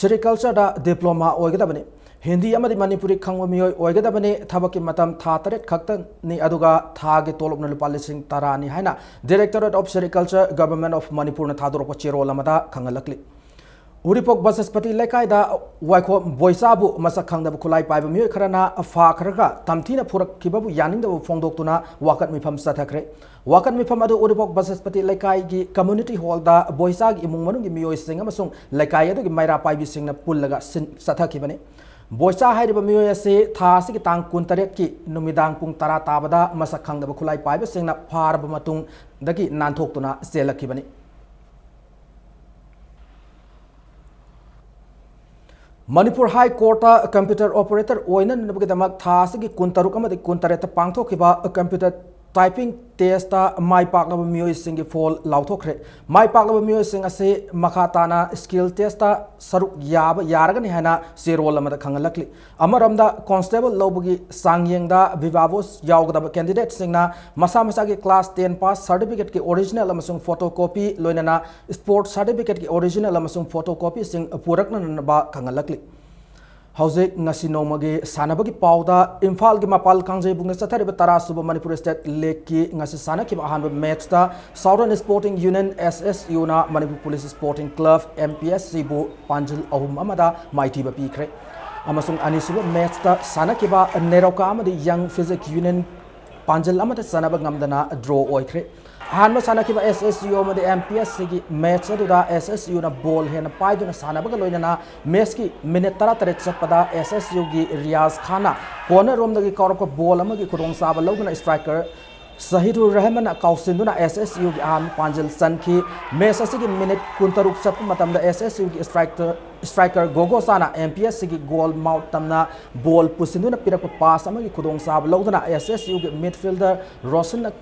ꯁꯦꯔꯤꯀꯜꯆꯔꯗ ꯗꯤꯄ꯭ꯂꯣꯃꯥ ꯑꯣꯏꯒꯗꯕꯅꯤ꯫ ꯍꯤꯟꯗꯤ ꯑꯃꯗꯤ ꯃꯅꯤꯄꯨꯔꯤ ꯈꯪꯕ ꯃꯤꯑꯣꯏ ꯑꯣꯏꯒꯗꯕꯅꯤ꯫ ꯊꯕꯛꯀꯤ ꯃꯇꯝ ꯊꯥ ꯇꯔꯦꯠ ꯈꯛꯇꯅꯤ, ꯑꯗꯨꯒ ꯊꯥꯒꯤ ꯇꯣꯂꯣꯞꯅ ꯂꯨꯄꯥ ꯂꯤꯁꯤꯡ ꯇꯔꯥꯅꯤ ꯍꯥꯏꯅ Directorate of Sericulture, Government of ꯃꯅꯤꯄꯨꯔꯅ ꯊꯥꯗꯣꯔꯛꯄ ꯆꯦꯔꯣꯜ ꯑꯃꯗ ꯈꯪꯍꯜꯂꯛꯂꯤ꯫ ꯎꯔꯤꯄꯣꯛ ꯕꯁꯁꯄꯇꯤ ꯂꯩꯀꯥꯏꯗ ꯋꯥꯏꯈꯣꯝ ꯕꯣꯏꯆꯥꯕꯨ ꯃꯁꯛ ꯈꯪꯗꯕ ꯈꯨꯠꯂꯥꯏ ꯄꯥꯏꯕ ꯃꯤꯑꯣꯏ ꯈꯔꯅ ꯐꯥꯈ꯭ꯔꯒ ꯇꯝꯊꯤꯅ ꯐꯨꯔꯛꯈꯤꯕꯕꯨ ꯌꯥꯅꯤꯡꯗꯕ ꯐꯣꯡꯗꯣꯛꯇꯨꯅ ꯋꯥꯀꯠ ꯃꯤꯐꯝ ꯆꯠꯊꯈ꯭ꯔꯦ꯫ ꯋꯥꯀꯠ ꯃꯤꯐꯝ ꯑꯗꯨ ꯎꯔꯤꯄꯣꯛ ꯕꯁꯁꯄꯇꯤ ꯂꯩꯀꯥꯏꯒꯤ ꯀꯝꯃ꯭ꯌꯨꯅꯤꯇꯤ ꯍꯣꯜꯗ ꯕꯣꯏꯆꯥꯒꯤ ꯏꯃꯨꯡ ꯃꯅꯨꯡꯒꯤ ꯃꯤꯑꯣꯏꯁꯤꯡ ꯑꯃꯁꯨꯡ ꯂꯩꯀꯥꯏ ꯑꯗꯨꯒꯤ ꯃꯩꯔꯥ ꯄꯥꯏꯕꯤꯁꯤꯡꯅ ꯄꯨꯜꯂꯒ ꯁꯤꯟ-, ꯆꯠꯊꯈꯤꯕꯅꯤ꯫ ꯕꯣꯏꯆꯥ ꯍꯥꯏꯔꯤꯕ ꯃꯤꯑꯣꯏ ꯑꯁꯤ ꯊꯥ ꯑꯁꯤꯒꯤ ꯇꯥꯡ ꯀꯨꯟꯇꯔꯦꯠꯀꯤ ꯅꯨꯃꯤꯗꯥꯡ ꯄꯨꯡ ꯇꯔꯥ ꯇꯥꯕꯗ ꯃꯁꯛ ꯈꯪꯗꯕ ꯈꯨꯠꯂꯥꯏ ꯄꯥꯏꯕꯁꯤꯡꯅ ꯐꯥꯔꯕ ꯃꯇꯨꯡꯗꯒꯤ ꯅꯥꯟꯊꯣꯛꯇꯨꯅ ꯆꯦꯜꯂꯛꯈꯤꯕꯅꯤ꯫ ꯃꯅꯤꯄꯨꯔ ꯍꯥꯏ ꯀꯣꯔꯠꯇ ꯀꯝꯄ꯭ꯌꯨꯇꯔ ꯑꯣꯄꯔꯦꯇꯔ ꯑꯣꯏꯅꯅꯕꯒꯤꯗꯃꯛ ꯊꯥ ꯑꯁꯤꯒꯤ ꯀꯨꯟꯇꯔꯨꯛ ꯑꯃꯗꯤ ꯀꯨꯟꯇꯔꯦꯠꯇ ꯄꯥꯡꯊꯣꯛꯈꯤꯕ ꯀꯝꯄ꯭ꯌꯨꯇꯔ ꯇꯥꯏꯄꯤꯡ ꯇꯦꯁꯇ ꯃꯥꯏ ꯄꯥꯛꯂꯕ ꯃꯤꯑꯣꯏꯁꯤꯡꯒꯤ ꯐꯣꯜ ꯂꯥꯎꯊꯣꯛꯈ꯭ꯔꯦ꯫ ꯃꯥꯏ ꯄꯥꯛꯂꯕ ꯃꯤꯑꯣꯏꯁꯤꯡ ꯑꯁꯤ ꯃꯈꯥ ꯇꯥꯅ ꯁ꯭ꯀꯤꯜ ꯇꯦꯁꯇ ꯁꯔꯨꯛ ꯌꯥꯕ ꯌꯥꯔꯒꯅꯤ ꯍꯥꯏꯅ ꯆꯦꯔꯣꯜ ꯑꯃꯗ ꯈꯪꯍꯜꯂꯛꯂꯤ꯫ ꯑꯃꯔꯣꯝꯗ, ꯀꯣꯟꯁꯇꯦꯕꯜ ꯂꯧꯕꯒꯤ ꯆꯥꯡꯌꯦꯡꯗ ꯚꯤꯚꯥ ꯚꯣꯁ ꯌꯥꯎꯒꯗꯕ ꯀꯦꯟꯗꯤꯗꯦꯠꯁꯤꯡꯅ ꯃꯁꯥ ꯃꯁꯥꯒꯤ ꯀ꯭ꯂꯥꯁ ꯇꯦꯟ ꯄꯥꯁ ꯁꯥꯔꯇꯤꯐꯤꯀꯦꯠꯀꯤ ꯑꯣꯔꯤꯖꯤꯅꯦꯜ ꯑꯃꯁꯨꯡ ꯐꯣꯇꯣ ꯀꯣꯄꯤ, ꯂꯣꯏꯅꯅ ꯁ꯭ꯄꯣꯔꯠꯁ ꯁꯥꯔꯇꯤꯐꯤꯀꯦꯠꯀꯤ ꯑꯣꯔꯤꯖꯤꯅꯦꯜ ꯑꯃꯁꯨꯡ ꯐꯣꯇꯣ ꯀꯣꯄꯤꯁꯤꯡ ꯄꯨꯔꯛꯅꯅꯕ ꯈꯪꯍꯜꯂꯛꯂꯤ꯫ ꯍꯧꯖꯤꯛ ꯉꯁꯤ ꯅꯣꯡꯃꯒꯤ ꯁꯥꯟꯅꯕꯒꯤ ꯄꯥꯎꯗ, ꯏꯝꯐꯥꯜꯒꯤ ꯃꯄꯥꯜ ꯀꯥꯡꯖꯩꯕꯨꯡꯗ ꯆꯠꯊꯔꯤꯕ ꯇꯔꯥ ꯁꯨꯕ ꯃꯅꯤꯄꯨꯔ ꯁ꯭ꯇꯦꯠ ꯂꯤꯒꯀꯤ ꯉꯁꯤ ꯁꯥꯟꯅꯈꯤꯕ ꯑꯍꯥꯟꯕ ꯃꯦꯠꯆꯇ Southern Sporting Union, S S U, ꯅ Manipur police supporting club, M P S C, ꯕꯨ ꯄꯥꯟꯖꯤꯜ ꯑꯍꯨꯝ ꯑꯃꯗ ꯃꯥꯏꯊꯤꯕ ꯄꯤꯈ꯭ꯔꯦ꯫ ꯑꯃꯁꯨꯡ ꯑꯅꯤꯁꯨꯕ ꯃꯦꯠꯆꯇ ꯁꯥꯟꯅꯈꯤꯕ ꯅꯦꯔꯣꯀꯥ ꯑꯃꯗꯤ ꯌꯪ ꯐꯤꯖꯤꯛ ꯌꯨꯅꯤꯌꯟ ꯄꯥꯟꯖꯤꯜ ꯑꯃꯠꯇ ꯆꯟꯅꯕ ꯉꯝꯗꯅ ꯗ꯭ꯔꯣ ꯑꯣꯏꯈ꯭ꯔꯦ꯫ ꯑꯍꯥꯟꯕ ꯁꯥꯟꯅꯈꯤꯕ S S U ꯑꯃꯗꯤ M P S C ꯒꯤ ꯃꯦꯠꯆ ꯑꯗꯨꯗ S S U ꯅ ꯕꯣꯜ ꯍꯦꯟꯅ ꯄꯥꯏꯗꯨꯅ ꯁꯥꯟꯅꯕꯒ ꯂꯣꯏꯅꯅ ꯃꯦꯠꯆꯀꯤ ꯃꯤꯅꯤꯠ ꯇꯔꯥꯇꯔꯦꯠ ꯆꯠꯄꯗ S S U ꯒꯤ ꯔꯤꯌꯥꯖ ꯈꯥꯟꯅ ꯀꯣꯔꯅꯔ ꯔꯣꯝꯗꯒꯤ ꯀꯥꯎꯔꯛꯄ ꯕꯣꯜ ꯑꯃꯒꯤ ꯈꯨꯗꯣꯡꯆꯥꯕ ꯂꯧꯗꯨꯅ ꯁ꯭ꯇ꯭ꯔꯥꯏꯀꯔ ꯁꯍꯤꯗꯨꯔ ꯔꯍꯃꯟꯅ ꯀꯥꯎꯁꯤꯟꯗꯨꯅ S S U ꯒꯤ ꯑꯍꯥꯟꯕ ꯄꯥꯟꯖꯤꯜ ꯆꯟꯈꯤ꯫ ꯃꯦꯠꯆ ꯑꯁꯤꯒꯤ ꯃꯤꯅꯤꯠ ꯀꯨꯟꯇꯔꯨꯛ ꯆꯠꯄ ꯃꯇꯝꯗ S S U ꯒꯤ ꯁ꯭ꯇ꯭ꯔꯥꯏꯀꯔ, ꯁ꯭ꯇ꯭ꯔꯥꯏꯀꯔ ꯒꯣꯒꯣ ꯆꯥꯅ M P S C ꯒꯤ ꯒꯣꯜ ꯃꯥꯎꯠ ꯇꯝꯅ ꯕꯣꯜ ꯄꯨꯁꯤꯟꯗꯨꯅ ꯄꯤꯔꯛꯄ ꯄꯥꯁ ꯑꯃꯒꯤ ꯈꯨꯗꯣꯡꯆꯥꯕ ꯂꯧꯗꯨꯅ S S U ꯒꯤ ꯃꯤꯗꯐꯤꯜꯗꯔ ꯔꯣꯁꯟꯅ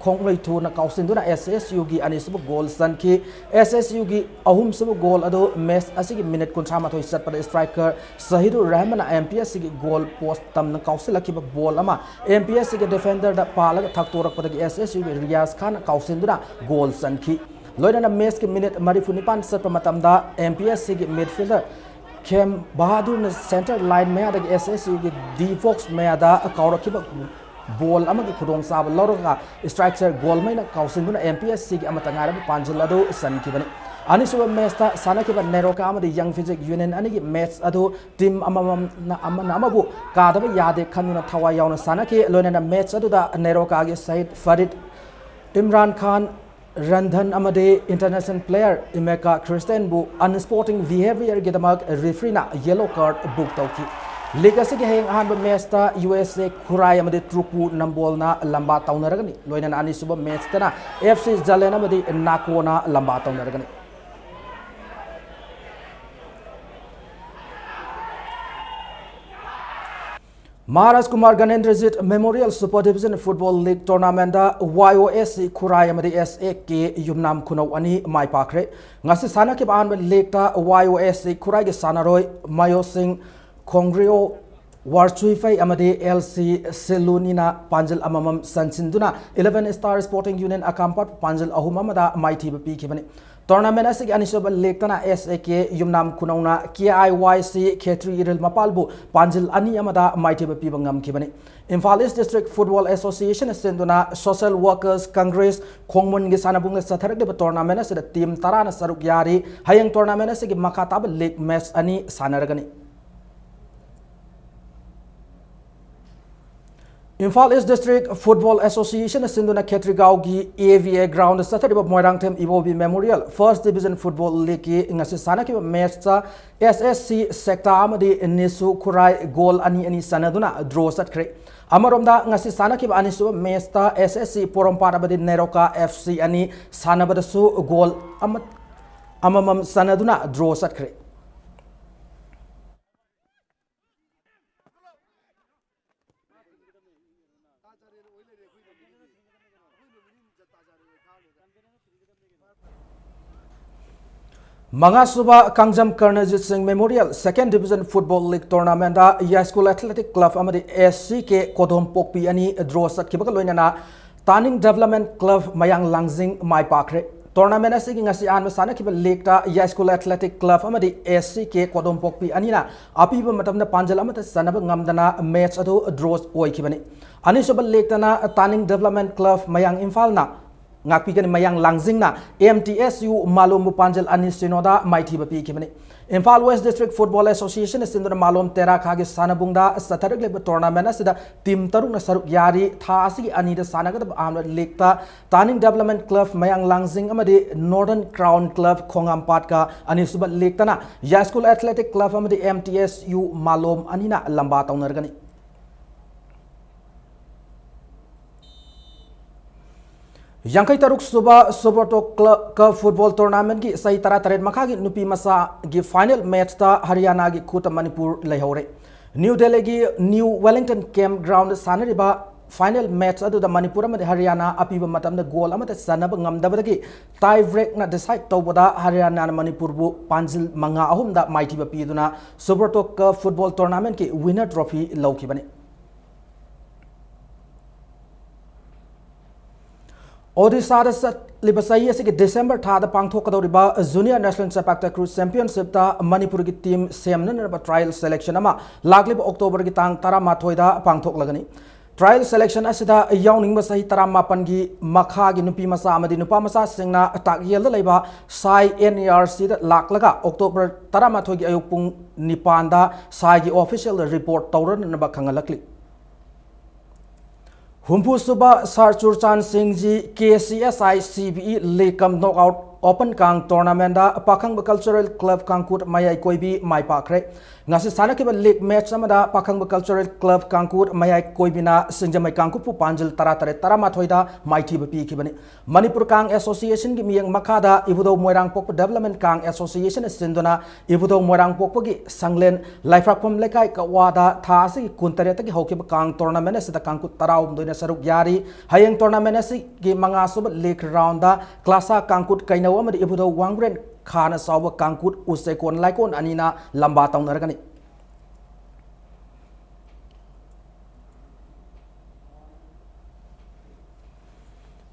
ꯈꯣꯡꯂꯣꯏꯊꯨꯅ ꯀꯥꯎꯁꯤꯟꯗꯨꯅ S S U ꯒꯤ ꯑꯅꯤꯁꯨꯕ ꯒꯣꯜ ꯆꯟꯈꯤ꯫ S S U ꯒꯤ ꯑꯍꯨꯝꯁꯨꯕ ꯒꯣꯜ ꯑꯗꯨ ꯃꯦꯆ ꯑꯁꯤꯒꯤ ꯃꯤꯅꯤꯠ ꯀꯨꯟꯊ꯭ꯔꯥ ꯃꯥꯊꯣꯏ ꯆꯠꯄꯗ ꯁ꯭ꯇ꯭ꯔꯥꯏꯀꯔ Sahidur ꯔꯍꯃꯟꯅ M P S C ꯒꯤ ꯒꯣꯜ ꯄꯣꯁ ꯇꯝꯅ ꯀꯥꯎꯁꯤꯜꯂꯛꯈꯤꯕ ꯕꯣꯜ ꯑꯃ M P S C ꯒꯤ ꯗꯤꯐꯦꯟꯗꯔꯗ ꯄꯥꯜꯂꯒ ꯊꯛꯇꯣꯔꯛꯄꯗꯒꯤ S S U ꯒꯤ ꯔꯤꯌꯥꯖ ꯈꯥꯟꯅ ꯀꯥꯎꯁꯤꯟꯗꯨꯅ ꯒꯣꯜ ꯆꯟꯈꯤ꯫ ꯂꯣꯏꯅꯅ ꯃꯦꯆꯀꯤ ꯃꯤꯅꯤꯠ ꯃꯔꯤꯐꯨ ꯅꯤꯄꯥꯟ ꯆꯠꯄ ꯃꯇꯝꯗ M P S C ꯒꯤ ꯃꯤꯗꯐꯤꯜꯗꯔ ꯈꯦꯝ ꯕꯍꯥꯗꯨꯔꯅ ꯁꯦꯟꯇꯔ ꯂꯥꯏꯟ ꯃꯌꯥꯗꯒꯤ S S U ꯒꯤ ꯗꯤ ꯕꯣꯛꯁ ꯃꯌꯥꯗ ꯀꯥꯎꯔꯛꯈꯤꯕ ꯕꯣꯜ ꯑꯃꯒꯤ ꯈꯨꯗꯣꯡꯆꯥꯕ ꯂꯧꯔꯒ ꯁ꯭ꯇ꯭ꯔꯥꯏꯀꯔ ꯒꯣꯜꯃꯩꯅ ꯀꯥꯎꯁꯤꯟꯗꯨꯅ M P S C ꯒꯤ ꯑꯃꯠꯇ ꯉꯥꯏꯔꯕ ꯄꯥꯟꯖꯤꯜ ꯑꯗꯨ ꯆꯟꯈꯤꯕꯅꯤ꯫ ꯑꯅꯤꯁꯨꯕ ꯃꯦꯆꯇ ꯁꯥꯟꯅꯈꯤꯕ ꯅꯦꯔꯣꯀꯥ ꯑꯃꯗꯤ ꯌꯪ ꯐꯤꯖꯤꯛ ꯌꯨꯅꯤꯌꯟ ꯑꯅꯤꯒꯤ ꯃꯦꯆ ꯑꯗꯨ ꯇꯤꯝ ꯑꯃꯃꯝꯅ ꯑꯃꯅ ꯑꯃꯕꯨ ꯀꯥꯗꯕ ꯌꯥꯗꯦ ꯈꯟꯗꯨꯅ ꯊꯋꯥꯏ ꯌꯥꯎꯅ ꯁꯥꯟꯅꯈꯤ꯫ ꯂꯣꯏꯅꯅ ꯃꯦꯆ ꯑꯗꯨꯗ ꯅꯦꯔꯣꯀꯥꯒꯤ ꯁꯍꯤꯗ ꯐꯔꯤꯗ ꯏꯝꯔꯥꯟ ꯈꯥꯟ ꯔꯟꯙꯟ ꯑꯃꯗꯤ ꯏꯟꯇꯔꯅꯦꯁꯅꯦꯜ ꯄ꯭ꯂꯦꯌꯔ ꯏꯃꯦꯀꯥ ꯈ꯭ꯔꯤꯁꯇꯦꯟꯕꯨ ꯑꯟꯁ꯭ꯄꯣꯔꯇꯤꯡ ꯕꯤꯍꯦꯕꯤꯌꯔꯒꯤꯗꯃꯛ ꯔꯦꯐ꯭ꯔꯤꯅ ꯌꯦꯂꯣ ꯀꯥꯔꯗ ꯕꯨꯛ ꯇꯧꯈꯤ꯫ ꯂꯤꯒ ꯑꯁꯤꯒꯤ ꯍꯌꯦꯡ ꯑꯍꯥꯟꯕ ꯃꯦꯆꯇ U S A ꯈꯨꯔꯥꯏ ꯑꯃꯗꯤ ꯇ꯭ꯔꯨꯄꯨ ꯅꯝꯕꯣꯜꯅ ꯂꯝꯕꯥ ꯇꯧꯅꯔꯒꯅꯤ꯫ ꯂꯣꯏꯅꯅ ꯑꯅꯤꯁꯨꯕ ꯃꯦꯆꯇꯅ F C ꯖꯂꯦꯟ ꯑꯃꯗꯤ ꯅꯥꯀꯣꯅ ꯂꯝꯕꯥ ꯇꯧꯅꯔꯒꯅꯤ꯫ Maharaj Kumar Ganendrajit memorial super division football league ꯇꯣꯔꯅꯥꯃꯦꯟꯗ Y O S C Khurai ꯑꯃꯗꯤ S A K ꯌꯨꯝꯅꯥꯝ ꯈꯨꯅꯧ ꯑꯅꯤ ꯃꯥꯏ ꯄꯥꯛꯈ꯭ꯔꯦ꯫ ꯉꯁꯤ ꯁꯥꯟꯅꯈꯤꯕ ꯑꯍꯥꯟꯕ ꯂꯤꯒꯇ Y O S C ꯈꯨꯔꯥꯏꯒꯤ ꯁꯥꯟꯅꯔꯣꯏ ꯃꯌꯣꯁꯤꯡ ꯈꯣꯡꯒ꯭ꯔꯤꯌꯣ ꯋꯥꯔꯆꯨꯏꯐꯩ ꯑꯃꯗꯤ L C ꯁꯤꯂꯨꯅꯤꯅ ꯄꯥꯟꯖꯤꯜ ꯑꯃꯃꯝ ꯆꯟꯁꯤꯟꯗꯨꯅ Eleven Star Sporting Union ꯑꯀꯥꯝꯄꯥꯠ ꯄꯥꯟꯖꯤꯜ ꯑꯍꯨꯝ ꯑꯃꯗ ꯃꯥꯏꯊꯤꯕ ꯄꯤꯈꯤꯕꯅꯤ꯫ ꯇꯣꯔꯅꯥꯃꯦꯟ ꯑꯁꯤꯒꯤ ꯑꯅꯤꯁꯨꯕ ꯂꯦꯛꯇꯅ S A K Yumnam ꯈꯨꯅꯧꯅ K I Y C ꯈꯦꯇ꯭ꯔꯤ ꯏꯔꯤꯜ ꯃꯄꯥꯜꯕꯨ ꯄꯥꯟꯖꯤꯜ ꯑꯅꯤ ꯑꯃꯗ ꯃꯥꯏꯊꯤꯕ ꯄꯤꯕ ꯉꯝꯈꯤꯕꯅꯤ꯫ ꯏꯝꯐꯥꯜ ꯏꯁ ꯗꯤꯁꯇ꯭ꯔꯤꯛ ꯐꯨꯠꯕꯣꯜ ꯑꯦꯁꯣꯁꯤꯌꯦꯁꯟꯅ ꯁꯤꯟꯗꯨꯅ ꯁꯣꯁꯦꯜ ꯋꯥꯔꯀꯔꯁ ꯀꯪꯒ꯭ꯔꯦꯁ ꯈꯣꯡꯃꯨꯟꯒꯤ ꯁꯥꯟꯅꯕꯨꯡꯗ ꯆꯠꯊꯔꯛꯂꯤꯕ ꯇꯣꯔꯅꯥꯃꯦꯟ ꯑꯁꯤꯗ ꯇꯤꯝ ꯇꯔꯥꯅ ꯁꯔꯨꯛ ꯌꯥꯔꯤ꯫ ꯍꯌꯦꯡ ꯇꯣꯔꯅꯥꯃꯦꯟ ꯑꯁꯤꯒꯤ ꯃꯈꯥ ꯇꯥꯕ ꯂꯤꯒ ꯃꯦꯆ ꯑꯅꯤ ꯁꯥꯟꯅꯔꯒꯅꯤ꯫ ꯏꯝꯐꯥꯜ ꯏꯁ ꯗꯤꯁꯇ꯭ꯔꯤꯛ ꯐꯨꯠꯕꯣꯜ ꯑꯦꯁꯣꯁꯤꯌꯦꯁꯟꯅ ꯁꯤꯟꯗꯨꯅ ꯈꯦꯇ꯭ꯔꯤꯒꯥꯎꯒꯤ A V A ꯒ꯭ꯔꯥꯎꯟꯗ ꯆꯠꯊꯔꯤꯕ Moirangthem Ibobi memorial first division football ꯂꯤꯒꯀꯤ ꯉꯁꯤ ꯁꯥꯟꯅꯈꯤꯕ ꯃꯦꯆꯇ S S C ꯁꯦꯛꯇꯥ ꯑꯃꯗꯤ ꯅꯤꯁꯨ ꯈꯨꯔꯥꯏ ꯒꯣꯜ ꯑꯅꯤ ꯑꯅꯤ ꯆꯟꯅꯗꯨꯅ ꯗ꯭ꯔꯣ ꯆꯠꯈ꯭ꯔꯦ꯫ ꯑꯃꯔꯣꯝꯗ ꯉꯁꯤ ꯁꯥꯟꯅꯈꯤꯕ ꯑꯅꯤꯁꯨꯕ ꯃꯦꯆꯇ S S C ꯄꯣꯔꯣꯝꯄꯥꯠ ꯑꯃꯗꯤ ꯅꯦꯔꯣꯀꯥ F C ꯑꯅꯤ ꯁꯥꯟꯅꯕꯗꯁꯨ ꯒꯣꯜ ꯑꯃ, ꯑꯃꯃꯝ ꯆꯟꯅꯗꯨꯅ ꯗ꯭ꯔꯣ ꯆꯠꯈ꯭ꯔꯦ꯫ ꯃꯉꯥꯁꯨꯕ Kangjam Karnajit Singh memorial second division football league ꯇꯣꯔꯅꯥꯃꯦꯟꯗ ꯌꯥꯏꯁ꯭ꯀꯨꯜ ꯑꯦꯊꯂꯦꯇꯤꯛ ꯀ꯭ꯂꯕ ꯑꯃꯗꯤ ꯑꯦꯁ ꯁꯤ ꯀꯦ ꯀꯣꯗꯣꯝꯄꯣꯛꯄꯤ ꯑꯅꯤ ꯗ꯭ꯔꯣ ꯆꯠꯈꯤꯕꯒ ꯂꯣꯏꯅꯅ ꯇꯥꯅꯤꯡ ꯗꯦꯕꯂꯞꯃꯦꯟ ꯀ꯭ꯂꯕ ꯃꯌꯥꯡ ꯂꯥꯡꯖꯤꯡ ꯃꯥꯏ ꯄꯥꯛꯈ꯭ꯔꯦ꯫ ꯇꯣꯔꯅꯥꯃꯦꯟ ꯑꯁꯤꯒꯤ ꯉꯁꯤ ꯑꯍꯥꯟꯕ ꯁꯥꯟꯅꯈꯤꯕ ꯂꯤꯒꯇ ꯌꯥꯏꯁ꯭ꯀꯨꯜ ꯑꯦꯊꯂꯦꯇꯤꯛ ꯀ꯭ꯂꯕ ꯑꯃꯗꯤ ꯑꯦꯁ ꯁꯤ ꯀꯦ ꯀꯣꯗꯣꯝꯄꯣꯛꯄꯤ ꯑꯅꯤꯅ ꯑꯄꯤꯕ ꯃꯇꯝꯗ ꯄꯥꯟꯖꯜ ꯑꯃꯠꯇ ꯆꯟꯅꯕ ꯉꯝꯗꯅ ꯃꯦꯆ ꯑꯗꯨ ꯗ꯭ꯔꯣ ꯑꯣꯏꯈꯤꯕꯅꯤ꯫ ꯑꯅꯤꯁꯨꯕ ꯂꯤꯒꯇꯅ ꯇꯥꯅꯤꯡ ꯗꯦꯕꯂꯞꯃꯦꯟ ꯀ꯭ꯂꯕ ꯃꯌꯥꯡ ꯏꯝꯐꯥꯜꯅ ꯉꯥꯛꯄꯤꯒꯅꯤ꯫ ꯃꯌꯥꯡ ꯂꯥꯡꯖꯤꯡꯅ ꯑꯦꯝ ꯇꯤ ꯑꯦꯁ ꯌꯨ ꯃꯥꯂꯣꯝꯕꯨ ꯄꯥꯟꯖꯜ ꯑꯅꯤ ꯁꯤꯅꯣꯗ ꯃꯥꯏꯊꯤꯕ ꯄꯤꯈꯤꯕꯅꯤ꯫ ꯏꯝꯐꯥꯜ ꯋꯦꯁ ꯗꯤꯁꯇ꯭ꯔꯤꯛ ꯐꯨꯠꯕꯣꯜ ꯑꯦꯁꯣꯁꯤꯌꯦꯁꯟꯅ ꯁꯤꯟꯗꯨꯅ ꯃꯥꯂꯣꯝ ꯇꯦꯔꯥꯈꯥꯒꯤ ꯁꯥꯟꯅꯕꯨꯡꯗ ꯆꯠꯊꯔꯛꯂꯤꯕ ꯇꯣꯔꯅꯥꯃꯦꯟ ꯑꯁꯤꯗ ꯇꯤꯝ ꯇꯔꯨꯛꯅ ꯁꯔꯨꯛ ꯌꯥꯔꯤ꯫ ꯊꯥ ꯑꯁꯤꯒꯤ ꯑꯅꯤꯗ ꯁꯥꯟꯅꯒꯗꯕ ꯑꯍꯥꯟꯕ ꯂꯤꯒꯇ ꯇꯥꯅꯤꯡ ꯗꯦꯕꯂꯞꯃꯦꯟ ꯀ꯭ꯂꯕ ꯃꯌꯥꯡ ꯂꯥꯡꯖꯤꯡ ꯑꯃꯗꯤ ꯅꯣꯔꯗꯔꯟ ꯀ꯭ꯔꯥꯎꯟ ꯀ꯭ꯂꯕ ꯈꯣꯡꯉꯥꯝꯄꯥꯠꯀ, ꯑꯅꯤꯁꯨꯕ ꯂꯤꯒꯇꯅ ꯌꯥꯏꯁ꯭ꯀꯨꯜ ꯑꯦꯊꯂꯦꯇꯤꯛ ꯀ꯭ꯂꯕ ꯑꯃꯗꯤ ꯑꯦꯝ ꯇꯤ ꯑꯦꯁ ꯌꯨ ꯃꯥꯂꯣꯝ ꯑꯅꯤꯅ ꯂꯝꯕꯥ ꯇꯧꯅꯔꯒꯅꯤ꯫ ꯌꯥꯡꯈꯩ ꯇꯔꯨꯛ ꯁꯨꯕ ꯁꯨꯕ꯭ꯔꯇꯣ ꯀ꯭ꯂꯕ ꯀꯞ ꯐꯨꯠꯕꯣꯜ ꯇꯣꯔꯅꯥꯃꯦꯟꯒꯤ ꯆꯍꯤ ꯇꯔꯥꯇꯔꯦꯠ ꯃꯈꯥꯒꯤ ꯅꯨꯄꯤ ꯃꯆꯥꯒꯤ ꯐꯥꯏꯅꯦꯜ ꯃꯦꯆꯇ ꯍꯔꯤꯌꯥꯅꯥꯒꯤ ꯈꯨꯠꯇ ꯃꯅꯤꯄꯨꯔ ꯂꯩꯍꯧꯔꯦ꯫ ꯅ꯭ꯌꯨ ꯗꯦꯜꯂꯤꯒꯤ ꯅ꯭ꯌꯨ ꯋꯦꯂꯤꯡꯇꯟ ꯀꯦꯝꯞ ꯒ꯭ꯔꯥꯎꯟꯗ ꯁꯥꯟꯅꯔꯤꯕ ꯐꯥꯏꯅꯦꯜ ꯃꯦꯆ ꯑꯗꯨꯗ ꯃꯅꯤꯄꯨꯔ ꯑꯃꯗꯤ ꯍꯔꯤꯌꯥꯅꯥ ꯑꯄꯤꯕ ꯃꯇꯝꯗ ꯒꯣꯜ ꯑꯃꯠꯇ ꯆꯟꯅꯕ ꯉꯝꯗꯕꯗꯒꯤ ꯇꯥꯏ ꯕ꯭ꯔꯦꯛꯅ ꯗꯤꯁꯥꯏꯗ ꯇꯧꯕꯗ ꯍꯔꯤꯌꯥꯅꯥꯅ ꯃꯅꯤꯄꯨꯔꯕꯨ ꯄꯥꯟꯖꯤꯜ ꯃꯉꯥ ꯑꯍꯨꯝꯗ ꯃꯥꯏꯊꯤꯕ ꯄꯤꯗꯨꯅ ꯁꯨꯕ꯭ꯔꯇꯣ ꯀꯞ ꯐꯨꯠꯕꯣꯜ ꯇꯣꯔꯅꯥꯃꯦꯟꯠꯀꯤ ꯋꯤꯟꯅꯔ ꯇ꯭ꯔꯣꯐꯤ ꯂꯧꯈꯤꯕꯅꯤ꯫ ꯑꯣꯗꯤꯁꯥꯗ ꯆꯠꯂꯤꯕ ꯆꯍꯤ ꯑꯁꯤꯒꯤ ꯗꯤꯁꯦꯝꯕꯔ ꯊꯥꯗ ꯄꯥꯡꯊꯣꯛꯀꯗꯧꯔꯤꯕ ꯖꯨꯅꯤꯌꯔ ꯅꯦꯁꯅꯦꯜ ꯆꯦꯄꯥꯛ ꯇꯥꯀ꯭ꯔꯨ ꯆꯦꯝꯄꯤꯌꯟꯁꯤꯞꯇ ꯃꯅꯤꯄꯨꯔꯒꯤ ꯇꯤꯝ ꯁꯦꯝꯅꯅꯕ ꯇ꯭ꯔꯥꯏꯌꯦꯜ ꯁꯦꯂꯦꯛꯁꯟ ꯑꯃ ꯂꯥꯛꯂꯤꯕ ꯑꯣꯛꯇꯣꯕꯔꯒꯤ ꯇꯥꯡ ꯇꯔꯥꯃꯥꯊꯣꯏꯗ ꯄꯥꯡꯊꯣꯛꯂꯒꯅꯤ꯫ ꯇ꯭ꯔꯥꯏꯌꯦꯜ ꯁꯦꯂꯦꯛꯁꯟ ꯑꯁꯤꯗ ꯌꯥꯎꯅꯤꯡꯕ ꯆꯍꯤ ꯇꯔꯥꯃꯥꯄꯟꯒꯤ ꯃꯈꯥꯒꯤ ꯅꯨꯄꯤ ꯃꯆꯥ ꯑꯃꯗꯤ ꯅꯨꯄꯥ ꯃꯆꯥꯁꯤꯡꯅ ꯇꯥꯛꯌꯦꯜꯗ ꯂꯩꯕ ꯁꯥꯏ ꯑꯦꯟ ꯏ ꯑꯥꯔ ꯁꯤꯗ ꯂꯥꯛꯂꯒ ꯑꯣꯛꯇꯣꯕꯔ ꯇꯔꯥꯃꯥꯊꯣꯏꯒꯤ ꯑꯌꯨꯛ ꯄꯨꯡ ꯅꯤꯄꯥꯟꯗ ꯁꯥꯏꯒꯤ ꯑꯣꯐꯤꯁꯤꯌꯦꯜꯗ report ꯇꯧꯔꯅꯅꯕ ꯈꯪꯍꯜꯂꯛꯂꯤ꯫ ꯍꯨꯝꯐꯨꯁꯨꯕ sir Churachand ꯁꯤꯡꯖꯤ K C S I C B E league cum knock out open ꯀꯥꯡ ꯇꯣꯔꯅꯥꯃꯦꯟꯗ ꯄꯥꯈꯪꯕ ꯀꯜꯆꯔꯦꯜ ꯀ꯭ꯂꯕ ꯀꯥꯡꯀꯨꯠ ꯃꯌꯥꯏ ꯀꯣꯏꯕꯤ ꯃꯥꯏ ꯄꯥꯛꯈ꯭ꯔꯦ꯫ ꯉꯁꯤ ꯁꯥꯟꯅꯈꯤꯕ ꯂꯤꯒ ꯃꯦꯆ ꯑꯃꯗ ꯄꯥꯈꯪꯕ ꯀꯜꯆꯔꯦꯜ ꯀ꯭ꯂꯕ ꯀꯥꯡꯀꯨꯠ ꯃꯌꯥꯏ ꯀꯣꯏꯕꯤꯅ ꯁꯤꯡꯖꯃꯩ ꯀꯥꯡꯀꯨꯞꯄꯨ ꯄꯥꯟꯖꯤꯜ ꯇꯔꯥꯇꯔꯦꯠ ꯇꯔꯥꯃꯥꯊꯣꯏꯗ ꯃꯥꯏꯊꯤꯕ ꯄꯤꯈꯤꯕꯅꯤ꯫ ꯃꯅꯤꯄꯨꯔ ꯀꯥꯡ ꯑꯦꯁꯣꯁꯤꯌꯦꯁꯟꯒꯤ ꯃꯤꯠꯌꯦꯡ ꯃꯈꯥꯗ ꯏꯕꯨꯙꯧ ꯃꯣꯏꯔꯥꯡꯄꯣꯛꯄ ꯗꯦꯕꯂꯞꯃꯦꯟ ꯀꯥꯡ ꯑꯦꯁꯣꯁꯤꯌꯦꯁꯟꯅ ꯁꯤꯟꯗꯨꯅ ꯏꯕꯨꯙꯧ ꯃꯣꯏꯔꯥꯡꯄꯣꯛꯄꯒꯤ ꯁꯪꯂꯦꯟ ꯂꯥꯏꯐ꯭ꯔꯥꯛꯐꯝ ꯂꯩꯀꯥꯏ ꯀꯛꯋꯥꯗ ꯊꯥ ꯑꯁꯤꯒꯤ ꯀꯨꯟꯇꯔꯦꯠꯇꯒꯤ ꯍꯧꯈꯤꯕ ꯀꯥꯡ ꯇꯣꯔꯅꯥꯃꯦꯟ ꯑꯁꯤꯗ ꯀꯥꯡꯀꯨꯠ ꯇꯔꯥꯍꯨꯝꯗꯣꯏꯅ ꯁꯔꯨꯛ ꯌꯥꯔꯤ꯫ ꯍꯌꯦꯡ ꯇꯣꯔꯅꯥꯃꯦꯟ ꯑꯁꯤꯒꯤ ꯃꯉꯥꯁꯨꯕ ꯂꯤꯒ ꯔꯥꯎꯟꯗ ꯀ꯭ꯂꯥꯁꯥ ꯀꯥꯡꯀꯨꯠ ꯀꯩꯅꯧ ꯑꯃꯗꯤ ꯏꯕꯨꯙꯧ ꯋꯥꯡꯕ꯭ꯔꯦꯟ ꯈꯥꯅ ꯆꯥꯎꯕ ꯀꯥꯡꯀꯨꯠ ꯎꯆꯩꯀꯣꯟ ꯂꯥꯏꯀꯣꯟ ꯑꯅꯤꯅ ꯂꯝꯕꯥ ꯇꯧꯅꯔꯒꯅꯤ꯫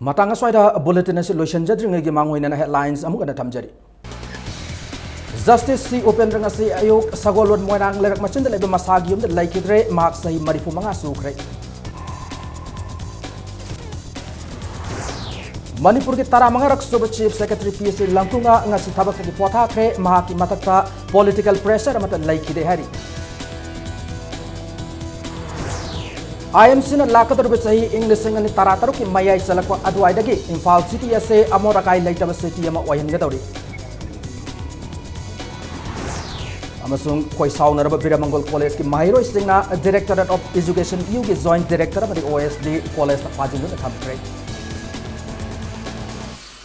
ꯃꯇꯥꯡ ꯑꯁ꯭ꯋꯥꯏꯗ ꯕꯨꯂꯦꯇꯤꯟ ꯑꯁꯤ ꯂꯣꯏꯁꯤꯟꯖꯗ꯭ꯔꯤꯉꯩꯒꯤ ꯃꯥꯡꯑꯣꯏꯅꯅ ꯍꯦꯗꯂꯥꯏꯟꯁ ꯑꯃꯨꯛ ꯍꯟꯅ ꯊꯝꯖꯔꯤ꯫ ꯖꯁꯇꯤꯁ ꯁꯤ ꯎꯄꯦꯟꯗ꯭ꯔ ꯉꯁꯤ ꯑꯌꯨꯛ ꯁꯒꯣꯜꯕꯟ ꯃꯣꯏꯔꯥꯡ ꯂꯩꯔꯛ ꯃꯆꯤꯟꯗ ꯂꯩꯕ ꯃꯁꯥꯒꯤ ꯌꯨꯝꯗ ꯂꯩꯈꯤꯗ꯭ꯔꯦ꯫ ꯃꯍꯥꯛ ꯆꯍꯤ ꯃꯔꯤꯐꯨ ꯃꯉꯥ ꯁꯨꯈ꯭ꯔꯦ꯫ ꯃꯅꯤꯄꯨꯔꯒꯤ ꯇꯔꯥꯃꯉꯥꯔꯛ ꯁꯨꯕ ꯆꯤꯐ ꯁꯦꯀ꯭ꯔꯦꯇꯔꯤ ꯄꯤ ꯁꯤ ꯂꯪꯀꯨꯉꯥ ꯉꯁꯤ ꯊꯕꯛꯇꯒꯤ ꯄꯣꯊꯥꯈ꯭ꯔꯦ꯫ ꯃꯍꯥꯛꯀꯤ ꯃꯊꯛꯇ ꯄꯣꯂꯤꯇꯤꯀꯦꯜ ꯄ꯭ꯔꯦꯁꯔ ꯑꯃꯠꯇ ꯂꯩꯈꯤꯗꯦ ꯍꯥꯏꯔꯤ꯫ ꯑꯥꯏ ꯑꯦꯝ ꯁꯤꯅ ꯂꯥꯛꯀꯗꯧꯔꯤꯕ ꯆꯍꯤ ꯏꯪ ꯂꯤꯁꯤꯡ ꯑꯅꯤ ꯇꯔꯥꯇꯔꯨꯛꯀꯤ ꯃꯌꯥꯏ ꯆꯜꯂꯛꯄ ꯑꯗꯨꯋꯥꯏꯗꯒꯤ ꯏꯝꯐꯥꯜ ꯁꯤꯇꯤ ꯑꯁꯦ ꯑꯃꯣꯠ ꯑꯀꯥꯏ ꯂꯩꯇꯕ ꯁꯤꯇꯤ ꯑꯃ ꯑꯣꯏꯍꯟꯒꯗꯧꯔꯤ꯫ ꯑꯃꯁꯨꯡ ꯈꯣꯏꯁꯥꯎꯅꯔꯕ ꯕꯤꯔꯃꯪꯒꯣꯜ ꯀꯣꯂꯦꯖꯀꯤ ꯃꯍꯩꯔꯣꯏꯁꯤꯡꯅ Directorate of Education, ꯌꯨꯒꯤ ꯖꯣꯏꯟꯠ ꯗꯥꯏꯔꯦꯛꯇꯔ ꯑꯃꯗꯤ ꯑꯣ ꯑꯦꯁ ꯗꯤ ꯀꯣꯂꯦꯖꯇ ꯐꯥꯖꯤꯟꯗꯨꯅ ꯊꯝꯈ꯭ꯔꯦ꯫